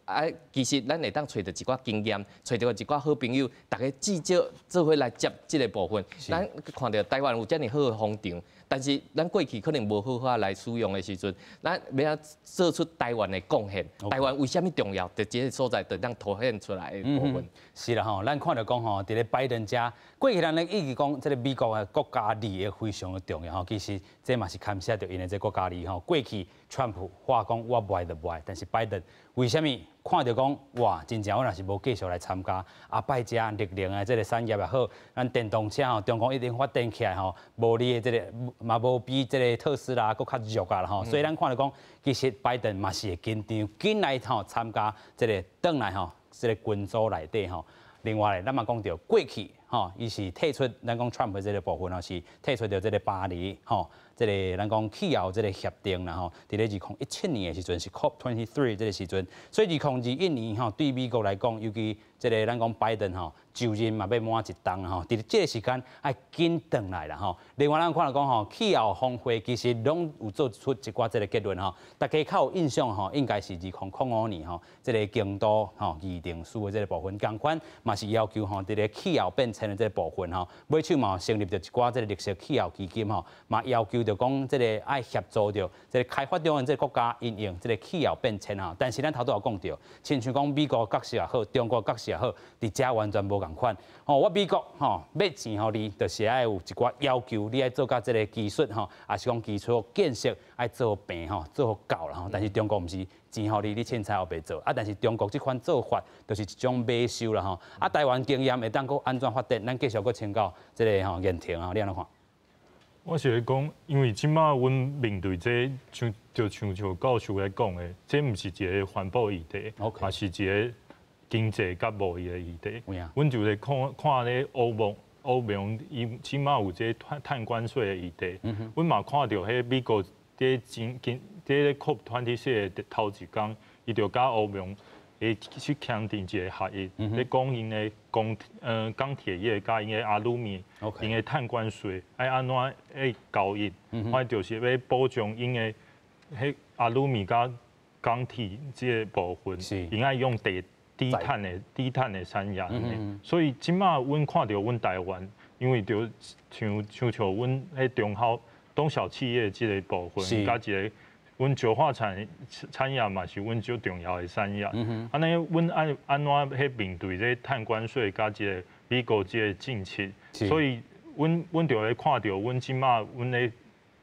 啊，其實咱會當揣著一寡經驗，揣著一寡好朋友，大家至少做伙來接這個部分。咱看著台灣有遮爾好的風場，但是咱過去可能無好好來使用的時陣，咱欲按做出台灣的貢獻。台灣為啥物重要？佇這个所在就當凸顯出來的部分。是啦吼，咱看著講吼，佇咧拜登遮過去咱咧一直講這个美國的國家利益非常的重要吼，其實這嘛是牽涉著𪜶的這國家利益吼。過去川普話講我無愛就無愛，但是拜登為啥物看著講哇，真正我若是無繼續來參加，後擺遮綠能的這个產業也好，咱電動車吼，中國一定發展起來吼，無你的這个嘛無比這个特斯拉閣較弱啊吼，所以咱看著講，其實拜登嘛是會緊張，緊來吼參加這个轉來吼，這个群組內底吼。另外咧，咱嘛講著過去吼，伊是退出咱講 Trump 這个部分吼，是退出著這个巴黎吼，這个咱講氣候這个協定啦吼，佇咧2017年的時陣是 COP23 這个時陣，所以2021年吼對美國來講，尤其這个咱講拜登吼就任嘛欲滿一冬吼，佇這个時間愛緊轉來啦吼。另外咱看著講吼，氣候峰會其實攏有做出一寡這个結論吼，大家較有印象吼，應該是2005年吼，這个京都吼議定書的這个部分，仝款嘛是要求吼，佇咧氣候變遷的這个部分吼，尾手嘛成立著一寡這个綠色氣候基金吼，嘛要求著講這个愛協助著這个開發中的這个國家因應這个氣候變遷吼。但是咱頭拄有講著，親像講美國角色也好，中國角色也好，佇遮完全無仝款。吼，我美國吼欲錢予你，就是愛有一寡要求，你愛做甲這个技術吼，抑是講基礎建設愛做平吼，做夠啦吼。但是中國毋是錢予你，你凊彩予白做啊。但是中國這款做法，就是一種買收啦吼。啊，台灣經驗會當閣按怎發展？咱繼續閣請教這个吼嚴廷吼，你按怎看？我是咧講，因為這馬阮面對這像就像像教授咧講的，這毋是一个環保議題，嘛是一个經濟佮貿易的議題。阮就咧看看咧歐盟，歐盟伊這馬有這碳關稅的議題。阮嘛看著彼美國佇前今佇咧 COP26 的頭一工，伊就佮歐盟會去簽訂一个協議，咧講𪜶的鋼鐵業佮𪜶的阿魯米，𪜶的碳關稅愛按怎愛交易，反正就是欲保障𪜶的彼阿魯米佮鋼鐵這个部分，𪜶愛用地低碳的产业。所以这马阮看著阮台湾，因为著像阮彼中小企业这个部分，佮一个阮石化产业嘛是阮足重要的产业。按呢，阮爱按怎彼面对这碳关税佮这个美国这个政策？所以，阮就会看著阮这马阮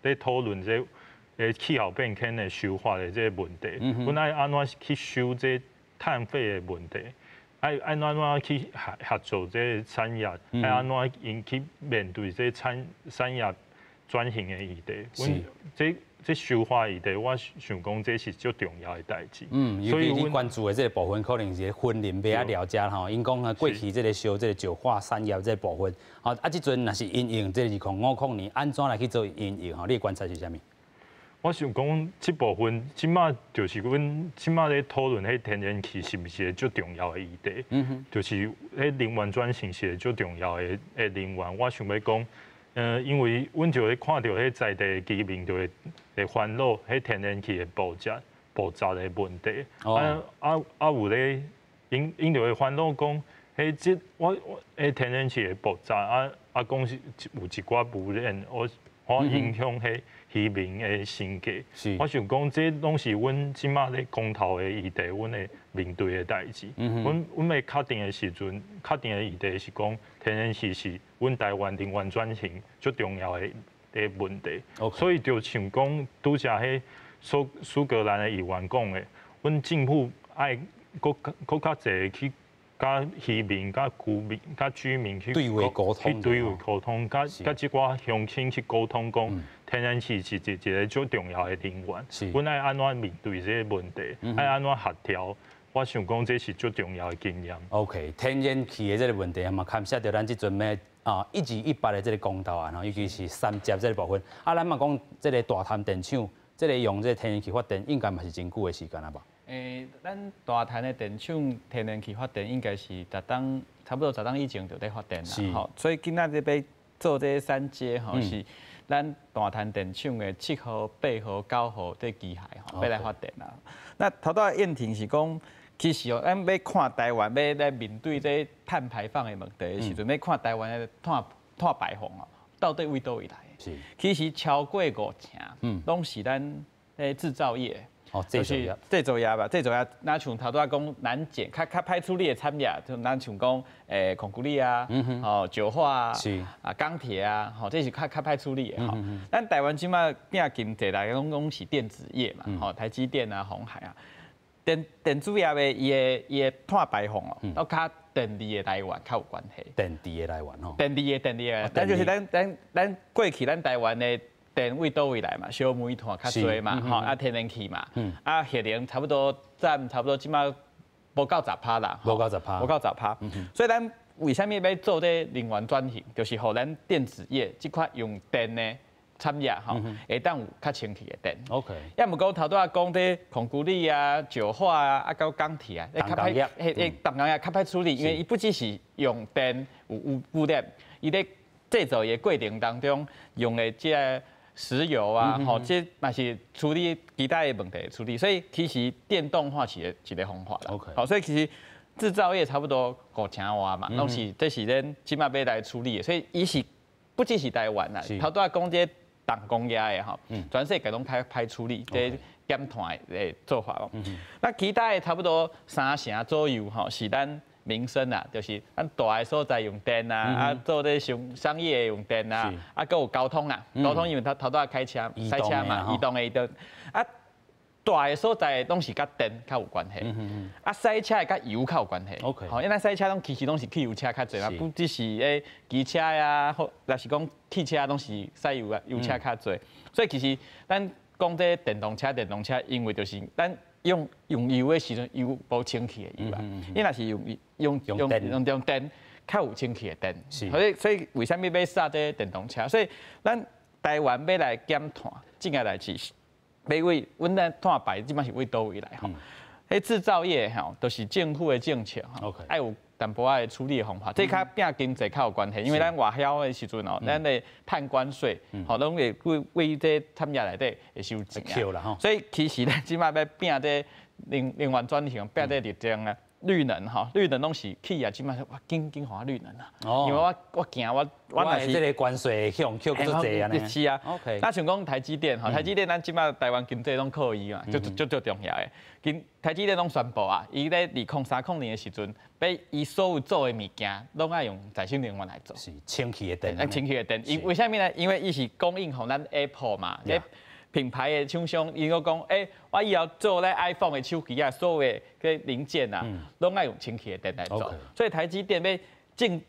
咧讨论这气候变迁的修法的这个问题。阮爱按怎去修这碳费的问题？爱按怎去合作这个产业？爱按怎𪜶去面对这产业转型的议题？阮这修法议题，我想讲这是足重要的代志。尤其你关注的这个部分，可能是云林欲仔寮遮吼，𪜶讲啊过去这个烧这个石化产业这个部分，吼啊，这阵若是因应这2050年，按怎来去做因应吼？你的观察是啥物？我想讲这部分，这马就是阮这马咧讨论彼天然气是毋是个足重要的议题？就是彼能源转型是个足重要的能源。我想欲讲，因为阮就会看著彼在地居民就会烦恼彼天然气的爆炸的问题。啊有咧，𪜶就会烦恼讲，彼这我我彼天然气的爆炸啊讲是有一寡污染，我影响彼渔民的生计。我想讲，这拢是阮这马咧公投的议题，阮会面对的代志。阮欲确定的时阵，确定的议题是讲，天然气是阮台湾能源转型足重要的问题。所以就像讲，拄才彼苏格兰的议员讲的，阮政府爱阁较济去佮渔民、佮居民、佮居民去对话沟通，去对话沟通，佮这寡乡亲去沟通，讲天然气是一个足重要的能源。阮爱按怎面对这个问题，爱按怎协调？我想讲这是足重要的经验。 OK，天然气的这个问题嘛，牵涉著咱这阵欲啊1218的这个公投案吼，尤其是三接这个部分。啊，咱嘛讲这个大潭电厂，这个用这个天然气发电，应该嘛是真久的时间啊吧？咱大潭的电厂天然气发电应该是十冬，差不多十冬以前就咧发电啦。吼，所以今仔日欲做这三接吼，是咱大潭电厂的7号、8号、9号这机械吼，欲来发电啦。那头拄仔燕婷是讲，其实哦，咱欲看台湾欲来面对这碳排放的问题的时阵，欲看台湾的碳排放哦，到底佗佗位来？其实超过五成，拢是咱的制造业。制造业，制造业吧，制造业，若像头拄仔讲难减，较歹处理的产业，就咱像讲孔固力啊，吼，石化啊，啊，钢铁啊，吼，这是较歹处理的吼。咱台湾这马拼经济来讲，拢是电子业嘛，吼，台积电啊，鸿海啊，电子业的伊的碳排放哦，都佮电力的来源较有关系。电池的来源吼。电力的，咱就是咱过去咱台湾的电佗佗位来嘛，烧煤炭较济嘛，吼啊天然气嘛，啊核能差不多占差不多这马无够10趴啦，无够十趴，无够十趴。所以咱为啥物欲做这能源转型，就是予咱电子业这块用电的产业吼，会当有较清气的电。 抑毋过头拄仔讲这矿工力啊、石化啊、啊到钢铁啊，较歹，彼重工业较歹处理，因为伊不只是用电有污染，伊咧制造的过程当中用的这个石油啊，吼，这嘛是处理其他的问题处理，所以其实电动化是一个方法啦。 好，所以其实制造业差不多五成外嘛，拢是这是咱这马欲来处理的，所以伊是不只是台湾啦，头拄仔讲这重工业的吼，全世界拢较歹处理这减碳的做法哦。那其他的差不多三成左右吼，是咱民生啊，就是咱蹛的所在用电啊，啊做这商业用电啊，啊，阁有交通啊，交通因为头头拄仔开车、塞车嘛，移动的移动，啊，蹛的所在拢是佮电较有关系，啊，驶车的佮油较有关系。 吼，因为咱驶车拢其实拢是汽油车较济嘛，不只是诶机车呀，或若是讲汽车拢是驶油啊，油车较济，所以其实咱讲这电动车，电动车因为就是咱用油的时阵，油无清气的油啊，你若是用用电，较有清气的电。所以为啥物欲杀这电动车？所以咱台湾欲来减碳，这个代志，欲为阮咱碳排这马是佗佗位来吼。彼制造业吼，都是政府的政策吼，爱有淡薄仔的处理的方法，这佮拼经济较有关系，因为咱外销的时阵哦，咱的碳关税，吼，拢会为这产业内底会收钱。所以其实咱这马欲拼这能源转型，拼这绿电啊，綠能吼，綠能攏是企業這擺我緊緊予我綠能啊，因為我驚我我若是這個關稅向扣足濟按呢。是啊。 那像講台積電吼，台積電咱這擺台灣經濟攏靠伊嘛，足足足重要的。今台積電攏宣布啊，伊咧2030年的時陣，欲伊所有做的物件，攏愛用再生能源來做。是清氣的電。清氣的電，因為啥物呢？因為伊是供應予咱 Apple 嘛。品牌的廠商，伊閣講，我以後做咧 iPhone 的手機啊，所有的這零件啊，攏愛用清氣的電來做。所以台積電欲進，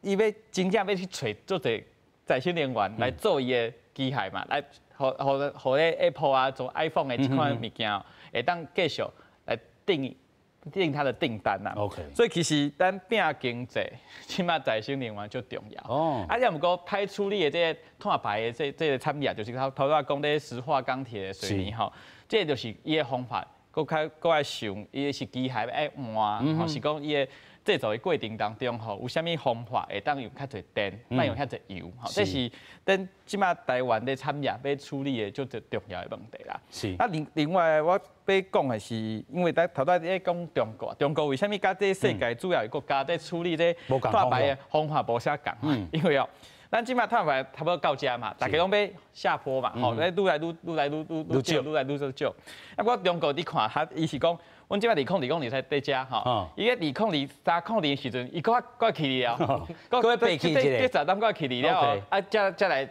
伊欲真正欲去揣做這再生能源來做伊的機械嘛，來予予予咧 Apple 啊做 iPhone 的這款物件，會當繼續來訂他的訂單啦。 所以其實咱拼經濟，這擺再生能源足重要。啊，也毋過歹處理的這個碳排的這個產業，就是頭拄仔講咧石化、鋼鐵、水泥吼，這個就是伊的方法，閣較閣愛想，伊是機械愛換，吼是講伊的製造的過程當中吼，有啥物方法會當用較濟電，莫用遐濟油，吼，這是咱這擺台灣的產業欲處理的足重要的問題啦。啊，另外我欲講的是，因為咱頭拄仔咧講中國，中國為啥物佮這世界主要的國家在處理這碳排的方法無啥仝？因為哦，咱這擺碳排差不多到遮嘛，大家攏欲下坡嘛，吼，咧愈來愈愈來愈愈愈少，愈來愈少。啊，我中國你看，他伊是講，阮這擺2020年才佇遮吼，伊咧2023、20年時陣，伊閣閣起去了，閣爬起一下，這十年閣起去了，啊，再來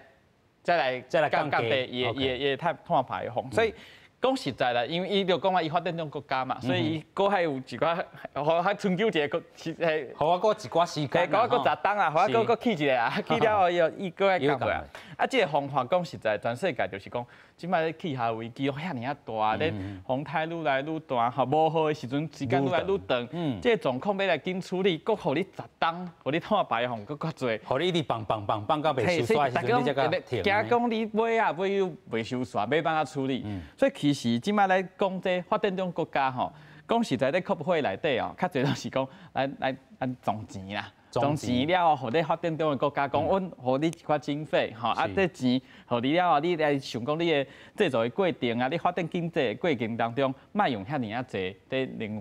再來降降低伊的碳排放，所以講實在啦，因為伊就講啊，伊發展中國家嘛，所以伊閣還有一寡，予我春秋一個，是予我閣一寡時間，予我閣十冬啊，予我閣閣起一下啊，起了後伊伊閣愛降落來。啊，這個方法講實在，全世界就是講，這擺氣候危機遐爾仔大，咧風颱愈來愈大，吼，無雨的時陣時間愈來愈長，這個狀況欲來緊處理，閣予你十冬，予你碳排放閣較濟，予你一直放放放放到袂收煞的時陣，你才閣停。驚講你尾仔尾又袂收煞，欲按怎處理？所以其實這擺來講這發展中國家吼，講實在咧 COP 會內底哦，較濟攏是講來來來募錢啦。募錢了後，予咧發展中的國家講，阮予你一寡經費，吼，啊，這錢予你了後，你來想講你的製造的過程啊，你發展經濟的過程當中，莫用遐爾仔濟的能源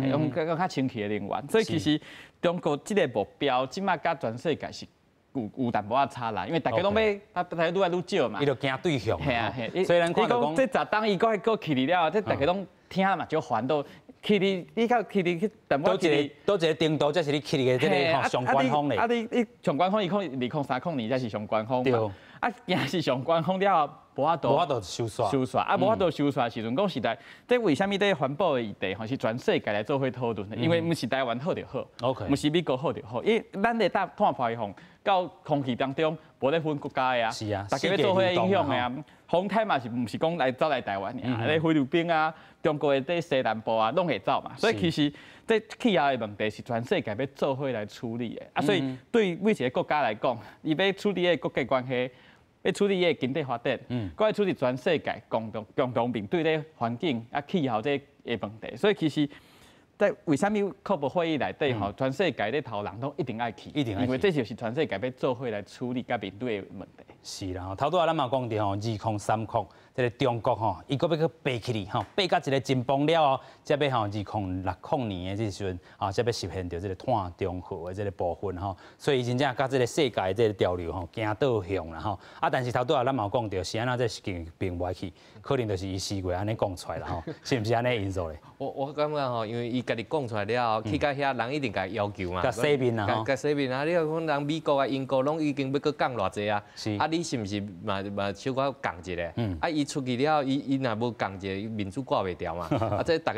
啦，用較較清氣的能源。所以其實中國這個目標，這擺佮全世界是有淡薄仔差啦，因為大家攏欲，啊，大家愈來愈少嘛。伊就驚對向。嘿啊嘿。所以咱看著講，這十冬伊閣閣起去了，這大家攏聽嘛就煩到。去你，你較去你去淡薄佗一個，佗一個程度，才是你去的這個吼上高峰咧。啊你你上高峰，伊可能2030年才是上高峰嘛。啊，驚是上高峰了後，無法度無法度收煞。收煞啊，無法度收煞時陣，講實在，這為啥物這環保的議題吼是全世界來做伙討論的？因為毋是台灣好就好，毋是美國好就好，因為咱的碳排放到空氣當中，無咧分國家的啊，大家欲做伙影響的啊。風颱嘛是毋是講來走來台灣爾，咧菲律賓啊、中國的這西南部啊，攏會走嘛。所以其實這氣候的問題是全世界欲做伙來處理的啊。所以對每一個國家來講，伊欲處理的國際關係，欲處理伊的經濟發展，閣愛處理全世界共同共同面對咧環境啊氣候這個問題。所以其實在為啥物 COP 會議內底吼，全世界咧頭人攏一定愛去，一定因為這就是全世界欲做伙來處理佮面對的問題。是啦，頭拄仔咱嘛講著吼，2030這個中國吼，伊閣欲閣爬起來吼，爬到一個真峰了後，才欲吼2060年的這時陣，啊，才欲實現著這個碳中和的這個部分吼。所以真正佮這個世界的這個潮流吼，行倒向啦吼。啊，但是頭拄仔咱嘛有講著，是按怎這事情並袂去，可能就是伊四月按呢講出來啦吼，是毋是按呢因素咧？我感覺吼，因為伊家己講出來了後，去到遐人一定共伊要求嘛，共洗面啦吼，共洗面啊！你講人美國啊、英國攏已經欲閣降偌濟啊，啊，你是毋是嘛嘛小可降一下？啊，伊出去了後，伊若無降一下，面子掛袂牢嘛。啊，這逐家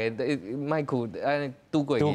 莫去按呢拄過去就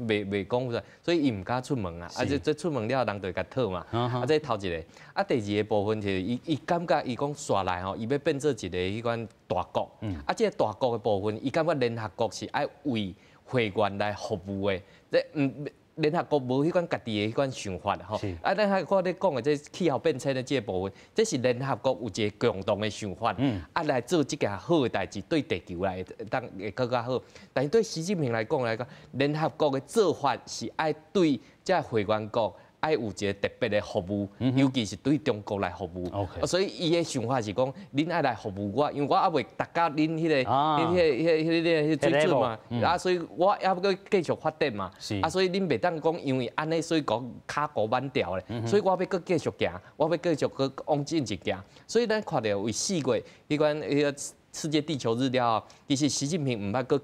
袂講出來，所以伊毋敢出門啊。啊，這出門了後，人就會共討嘛。啊，這頭一個，啊，第二個部分就是伊伊感覺伊講紲來吼，伊欲變做一個彼款大國。啊，這個大國的部分，伊感覺聯合國是愛為會員來服務的，這毋聯合國無彼款家己的彼款想法吼。啊，咱還我咧講的這氣候變遷的這個部分，這是聯合國有一個共同的想法，啊來做這件好的代誌，對地球來當會閣較好。但是對習近平來講來講，聯合國的做法是愛對這會員國。愛有一个特別的服務，尤其是對中國來服務。所以伊的想法是講，恁愛來服務我，因為我猶未達到恁彼个、彼个、彼个、彼个水準嘛。啊，所以我猶閣繼續發展嘛。啊，所以恁袂當講，因為按呢，所以講跤步慢掉咧。所以我欲閣繼續行，我欲繼續閣往進前行。所以咱看著為4月彼款彼个世界地球日了後，其實習近平毋捌閣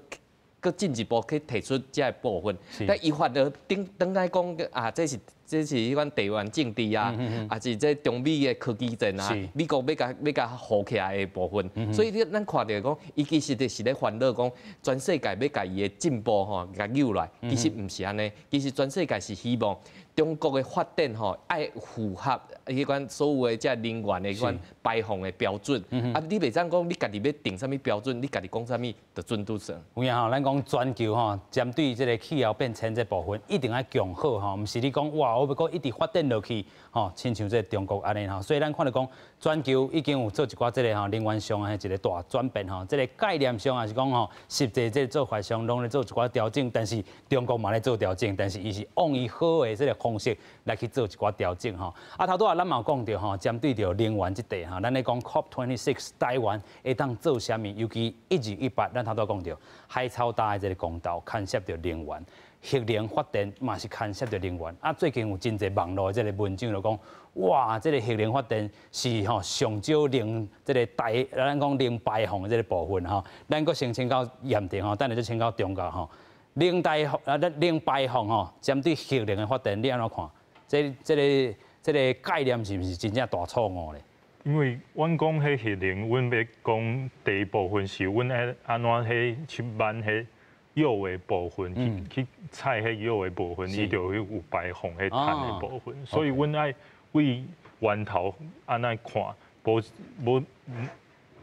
閣進一步去提出這个部分，但伊反而頂轉來講啊，這是彼款地緣政治啊，抑是這中美的科技戰啊，美國欲共護起來的部分。所以你咱看著講，伊其實就是咧煩惱講，全世界欲共伊的進步吼，共扭來，其實毋是按呢，其實全世界是希望中國的發展吼，愛符合彼款所有的這能源的彼款排放的標準。啊，你袂當講你家己欲定啥物標準，你家己講啥物就準拄算。有影吼，咱講全球吼，針對這个氣候變遷這部分，一定愛強好吼，毋是你講哇，我欲閣一直發展落去吼，親像這个中國按呢吼。所以咱看著講，全球已經有做一寡這个吼能源上的一个大轉變吼，這个概念上抑是講吼，實際這个做法上攏咧做一寡調整，但是中國嘛咧做調整，但是伊是往伊好的這个方式來去做一寡調整吼。啊，頭拄仔咱嘛有講著吼，針對著能源這塊吼，咱咧講 COP26 台灣會當做啥物？尤其1218，咱頭拄仔講著海草搭的這个公投牽涉著能源，核能發電嘛是牽涉著能源。啊，最近有真濟網路的這个文章就講，哇，這个核能發電是吼上少零這个大，咱講零排放的這个部分吼。咱閣先請教嚴定吼，等下再請教中教吼。零排放啊，零排放吼，針對核能的發電，你按怎看？這個概念是毋是真正大錯誤咧？因為阮講彼核能，阮欲講第一部分是阮愛按怎彼去挽彼鈾的部分，去採彼鈾的部分，伊就會有排放彼碳的部分。所以阮愛為源頭按呢看，無無，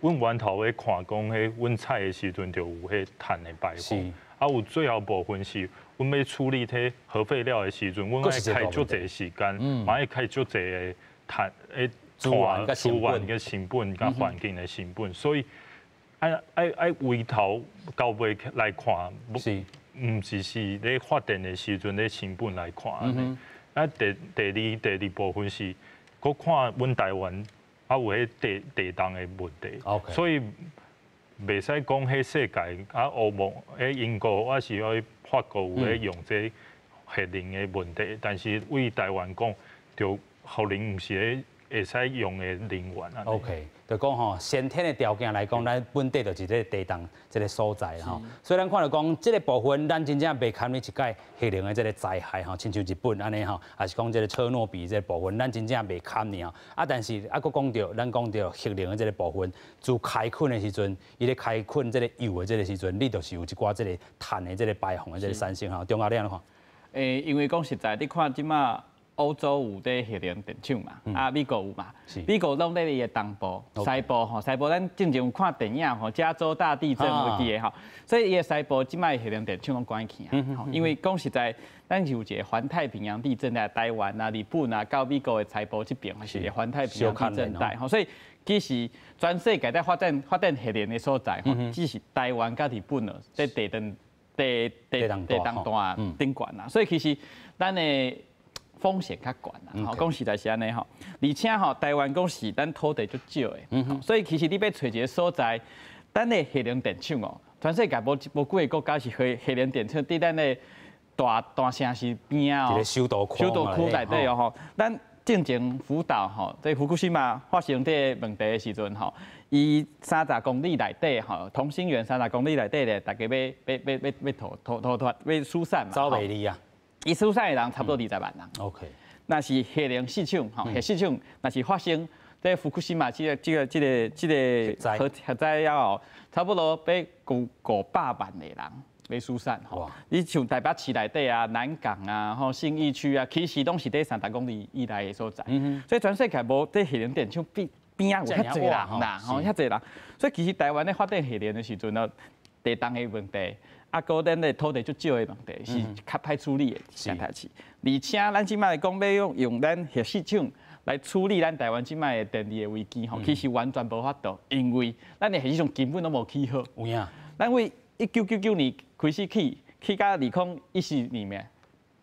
阮源頭咧看講，彼阮採的時陣就有彼碳的排放。啊，有最後部分是，阮欲處理彼核廢料的時陣，阮愛開足濟時間，嘛愛開足濟的碳的資源、資源佮成本、佮環境的成本，所以愛愛愛為頭到尾來看，毋只是咧發電的時陣咧成本來看。啊，第二部分是，閣看阮台灣啊有彼地動的問題，所以袂使講彼世界啊歐盟、彼英國抑是彼法國有咧用這核能的問題，但是對台灣講，就核能毋是咧會使用的能源啊。 OK，就講吼，先天的條件來講，咱本地就是這个地動這个所在吼，所以咱看著講這个部分，咱真正袂堪你一擺核能的這个災害吼，親像日本按呢吼，抑是講這个車諾比這个部分，咱真正袂堪呢吼。啊，但是啊，閣講著，咱講著核能的這个部分，自開墾的時陣，伊咧開墾這个鈾的這个時陣，你就是有一寡這个碳的這个排放的這个產生吼。中阿你按怎看？欸，因為講實在，你看這馬歐洲有佇核能電廠嘛，啊，美國有嘛，美國攏佇伊的東部、西部吼，西部咱進前有看電影吼，加州大地震有記得吼，所以伊的西部這擺核能電廠攏關起啊，因為講實在，咱是有一個環太平洋地震帶，台灣啊、日本啊，到美國的西部這邊是環太平洋地震帶，吼，所以其實全世界在發展發展核能的所在，吼，只是台灣佮日本咯，佇地震地地地動帶頂懸啦，所以其實咱的風險較懸啦，吼，講實在是按呢吼，而且吼，台灣講是咱土地足少的，所以其實你欲揣一个所在，咱的核能電廠哦，全世界無無幾个國家是核能電廠佇咱的大大城市邊仔哦，首都首都區內底哦吼，咱進前福島吼，佇福島發生這个問題的時陣吼，伊30公里內底吼，同心圓30公里內底咧，大家欲欲欲欲欲逃逃逃脫欲疏散嘛，走袂離啊。伊疏散的人差不多20萬人。 若是核能四廠吼，核四廠若是發生這福島這個核災了後，差不多欲500萬的人欲疏散吼。你像台北市內底啊、南港啊、吼信義區啊，其實攏是佇30公里以內的所在。所以全世界無佇核能電廠邊邊仔有遐濟人啦，吼遐濟人。所以其實台灣咧發展核能的時陣呢，地動的問題，啊，閣咱的土地足少的問題，是較歹處理的一件代誌。而且咱這擺講欲用用咱核四廠來處理咱台灣這擺的電力的危機吼，其實完全無法度，因為咱的核四廠根本攏無起好。有影。咱為1999年開始起，起到2014年咩？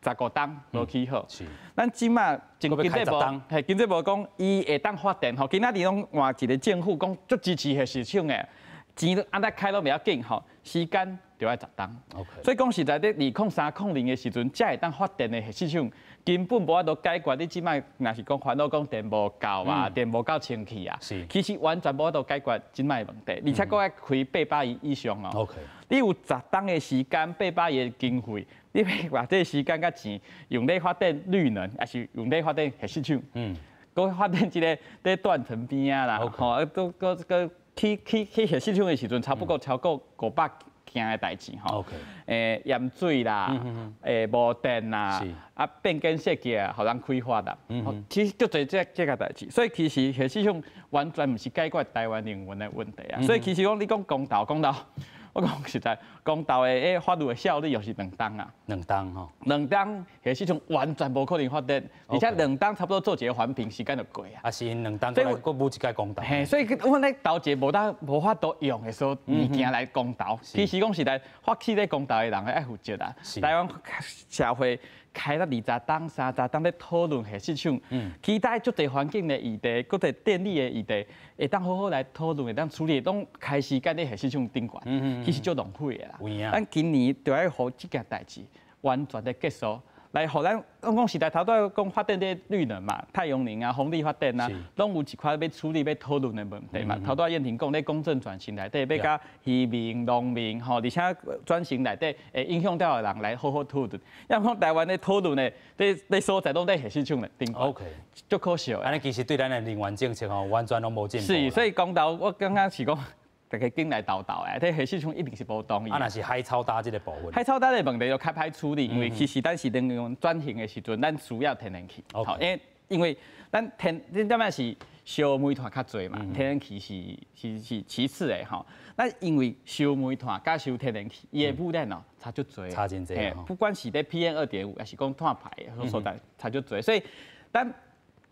15冬無起好。咱這馬經濟部，嘿，經濟部講伊會當發電吼，今仔日攏換一個政府講足支持核四廠的，錢按怎開攏袂要緊吼，時間就愛十冬。所以講實在，佇2030年的時陣，才會當發電的核四廠，根本無法度解決。你這擺若是講煩惱講電無夠啊，電無夠清氣啊，其實完全無法度解決這擺的問題，而且閣愛開800億以上哦。你有十冬的時間，八百億的經費，你欲把這個時間佮錢用咧發展綠能，抑是用咧發展核四廠？閣發展這個佇斷層邊仔啦，吼，閣閣閣起核四廠的時陣，差不多超過500件的代誌吼。淹水啦，無電啦，啊變更設計啊，予人開發啦，其實足濟這個代誌，所以其實核四廠完全毋是解決台灣能源的問題啊。所以其實講你講公投公投，我講實在，公投的彼法律的效力又是兩冬啊。兩冬吼。兩冬核四廠完全無可能發電，而且兩冬差不多做一個環評時間就過啊。啊是𪜶兩冬閣來閣補一屆公投。嘿，所以阮咧投一個無得無法度用的所物件來公投，其實講實在，發起咧公投的人愛負責啊。台灣社會開了20冬、30冬咧討論核四廠，其他足濟環境的議題，閣濟電力的議題，會當好好來討論，會當處理，攏開時間佇核四廠頂懸，其實足浪費的啦。咱今年就愛予這件代誌完全的結束，來予咱講實在頭拄仔講發電的綠能嘛，太陽能啊、風力發電啊，攏有一塊欲處理、欲討論的問題嘛。頭拄仔燕婷講咧公正轉型內底，欲佮漁民、農民吼，而且轉型內底會影響著的人來好好討論。要講台灣咧討論的，佇佇所在攏佇核四廠內頂。 足可惜的。按呢其實對咱的能源政策吼，完全攏無進步。是，所以公投我感覺是講，大家緊來投投的，這核四廠一定是無同意。啊，若是海草礁這個部分。海草礁的問題就較歹處理，因為其實咱是能源轉型的時陣，咱需要天然氣。因為咱天，你點仔是燒煤炭較濟嘛，天然氣是其次的吼。咱因為燒煤炭佮燒天然氣，伊的污染哦差足濟。差真濟。不管是咧 PM2.5，抑是講碳排的所在差足濟，所以咱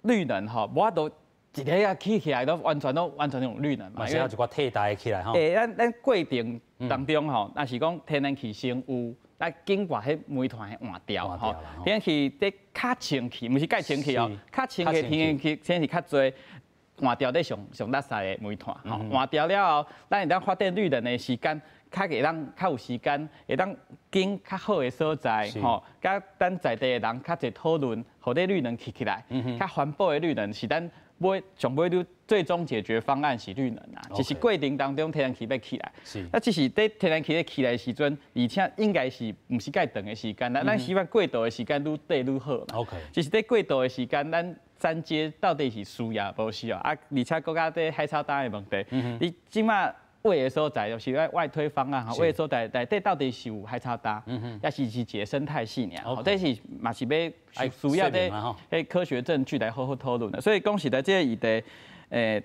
綠能吼，無法度。一个啊起起來都完全攏完全用綠能嘛，嘛是有一寡替代起來吼。欸，咱過程當中吼，若是講天然氣先有，咱緊把彼煤炭換掉吼。天然氣佇較清氣，毋是蓋清氣哦，較清氣天然氣天然氣較濟，換掉咧上上垃圾的煤炭吼。換掉了後，咱會當發展綠能的時間，較會當較有時間，會當揀較好的所在吼，佮咱在地的人較濟討論，予這綠能起起來，較環保的綠能是咱。尾上尾拄最終解決方案是綠能啊，只是過程當中天然氣欲起來，啊，只是佇天然氣咧起來的時陣，而且應該是毋是蓋長的時間，咱希望過渡的時間愈短愈好嘛。 只是佇過渡的時間，咱轉接到底是需要無需要啊？而且閣較佇海草礁的問題，你這馬挖的所在就是外推方案，挖的所在內底到底是有海草礁，抑是是一個生態系爾，這是嘛是欲需要這科學證據來好好討論的。所以講實在，這個議題，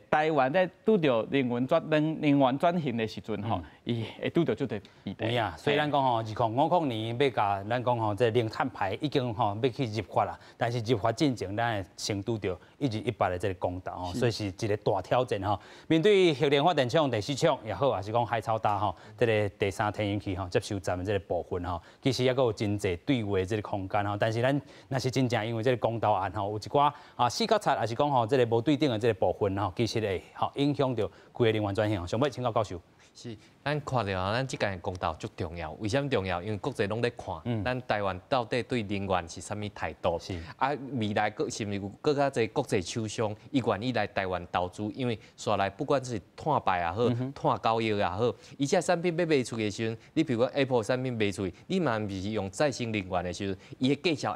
台灣在拄著能源轉型的時陣吼，伊會拄著足濟議題。有影，所以咱講吼，2050年欲共咱講吼，這零碳排已經吼欲去入法啦。但是入法進前，咱會先拄著1218的這個公投吼，所以是一個大挑戰吼。面對核能發電廠、第四廠也好，抑是講海草礁吼，這個第三天然氣吼接收站的這個部分吼，其實猶閣有真濟對話這個空間吼。但是咱若是真正因為這個公投案吼，有一寡啊四角賊，抑是講吼這個無對等的這個部分吼，其實會吼影響著規個能源轉型。上尾請教教授。是，咱看著啊，咱這屆公投足重要。為啥物重要？因為國際攏咧看，咱台灣到底對能源是啥物態度？啊，未來閣是毋是有閣較濟國際廠商，伊願意來台灣投資？因為紲來不管是碳排也好，碳交易也好，伊這產品欲賣出去的時陣，你比如講 Apple 產品賣出去，你嘛毋是用再生能源的時陣，伊的價錢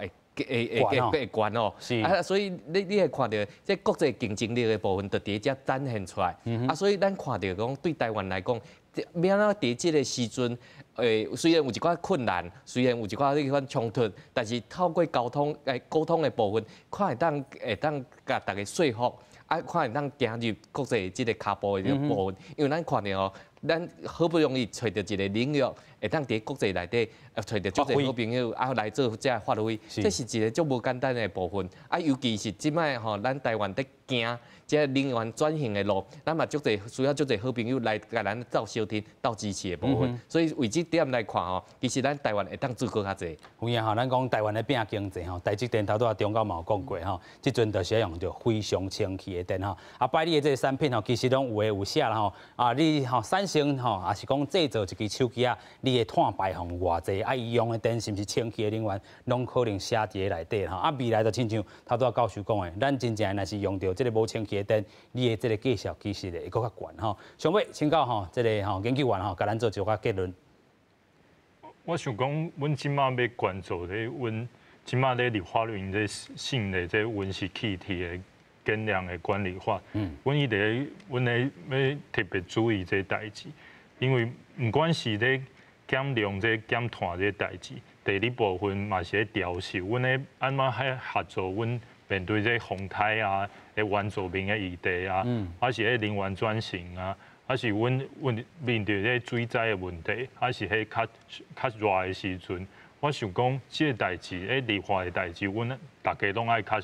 會懸哦，啊，所以你會看著這國際競爭力的部分，就佇遮展現出來。啊，所以咱看著講對台灣來講，欲按怎佇這個時陣，雖然有一寡困難，雖然有一寡彼款衝突，但是透過溝通的部分，看會當共大家說服，啊，看會當行入國際這個跤步的這個部分，因為咱看著哦，咱好不容易揣著一个領域，會當佇國際內底揣著足濟好朋友啊來做這發揮，這是一個足無簡單的部分。啊，尤其是這擺吼，咱台灣佇行這能源轉型的路，咱嘛足濟需要足濟好朋友來共咱鬥相挺、鬥支持的部分。所以為這點來看吼，其實咱台灣會當做閣較濟。有影吼，咱講台灣咧拼經濟吼，台積電頭拄仔中教嘛有講過吼，這陣就是用著非常清氣的電吼。啊，擺你的這個產品吼，其實攏有的有寫啦吼。啊，你吼產生吼，也是講製造一支手機仔，你的碳排放有偌濟？啊，伊用的電是毋是清氣的能源，攏可能寫佇咧內底吼。啊，未來就親像頭拄仔教授講的，咱真正若是用著這個無清氣的電，你的這個價數其實會閣較懸吼。上尾請教吼，這個吼研究員吼，共咱做一個結論。我想講，阮這馬欲關注咧，阮這馬咧立法院這新的這溫室氣體的減量的管理法，阮一直阮咧欲特別注意這代誌，因為毋管是咧減量這減碳這代誌，第二部分嘛是咧調適，阮咧按怎彼合作，阮面對這風颱啊，的原住民的議題啊，還是咧能源轉型啊。還是阮阮面對這水災的問題，還是彼較較熱的時陣，我想講這個代誌，咧立法的代誌，阮大家攏愛較，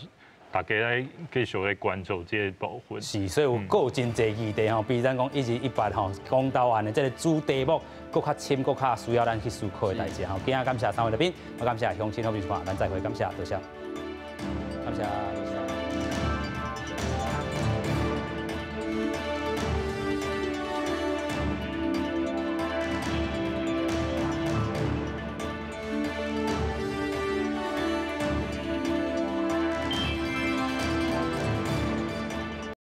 大家愛繼續來關注這個部分。是，所以有閣真濟議題吼，比如咱講一二一八吼，公道案的這個主題目，閣較深、閣較需要咱去思考的代誌吼。今日感謝三位來賓，我感謝鄉親好朋友，咱再會，感謝多謝，感謝。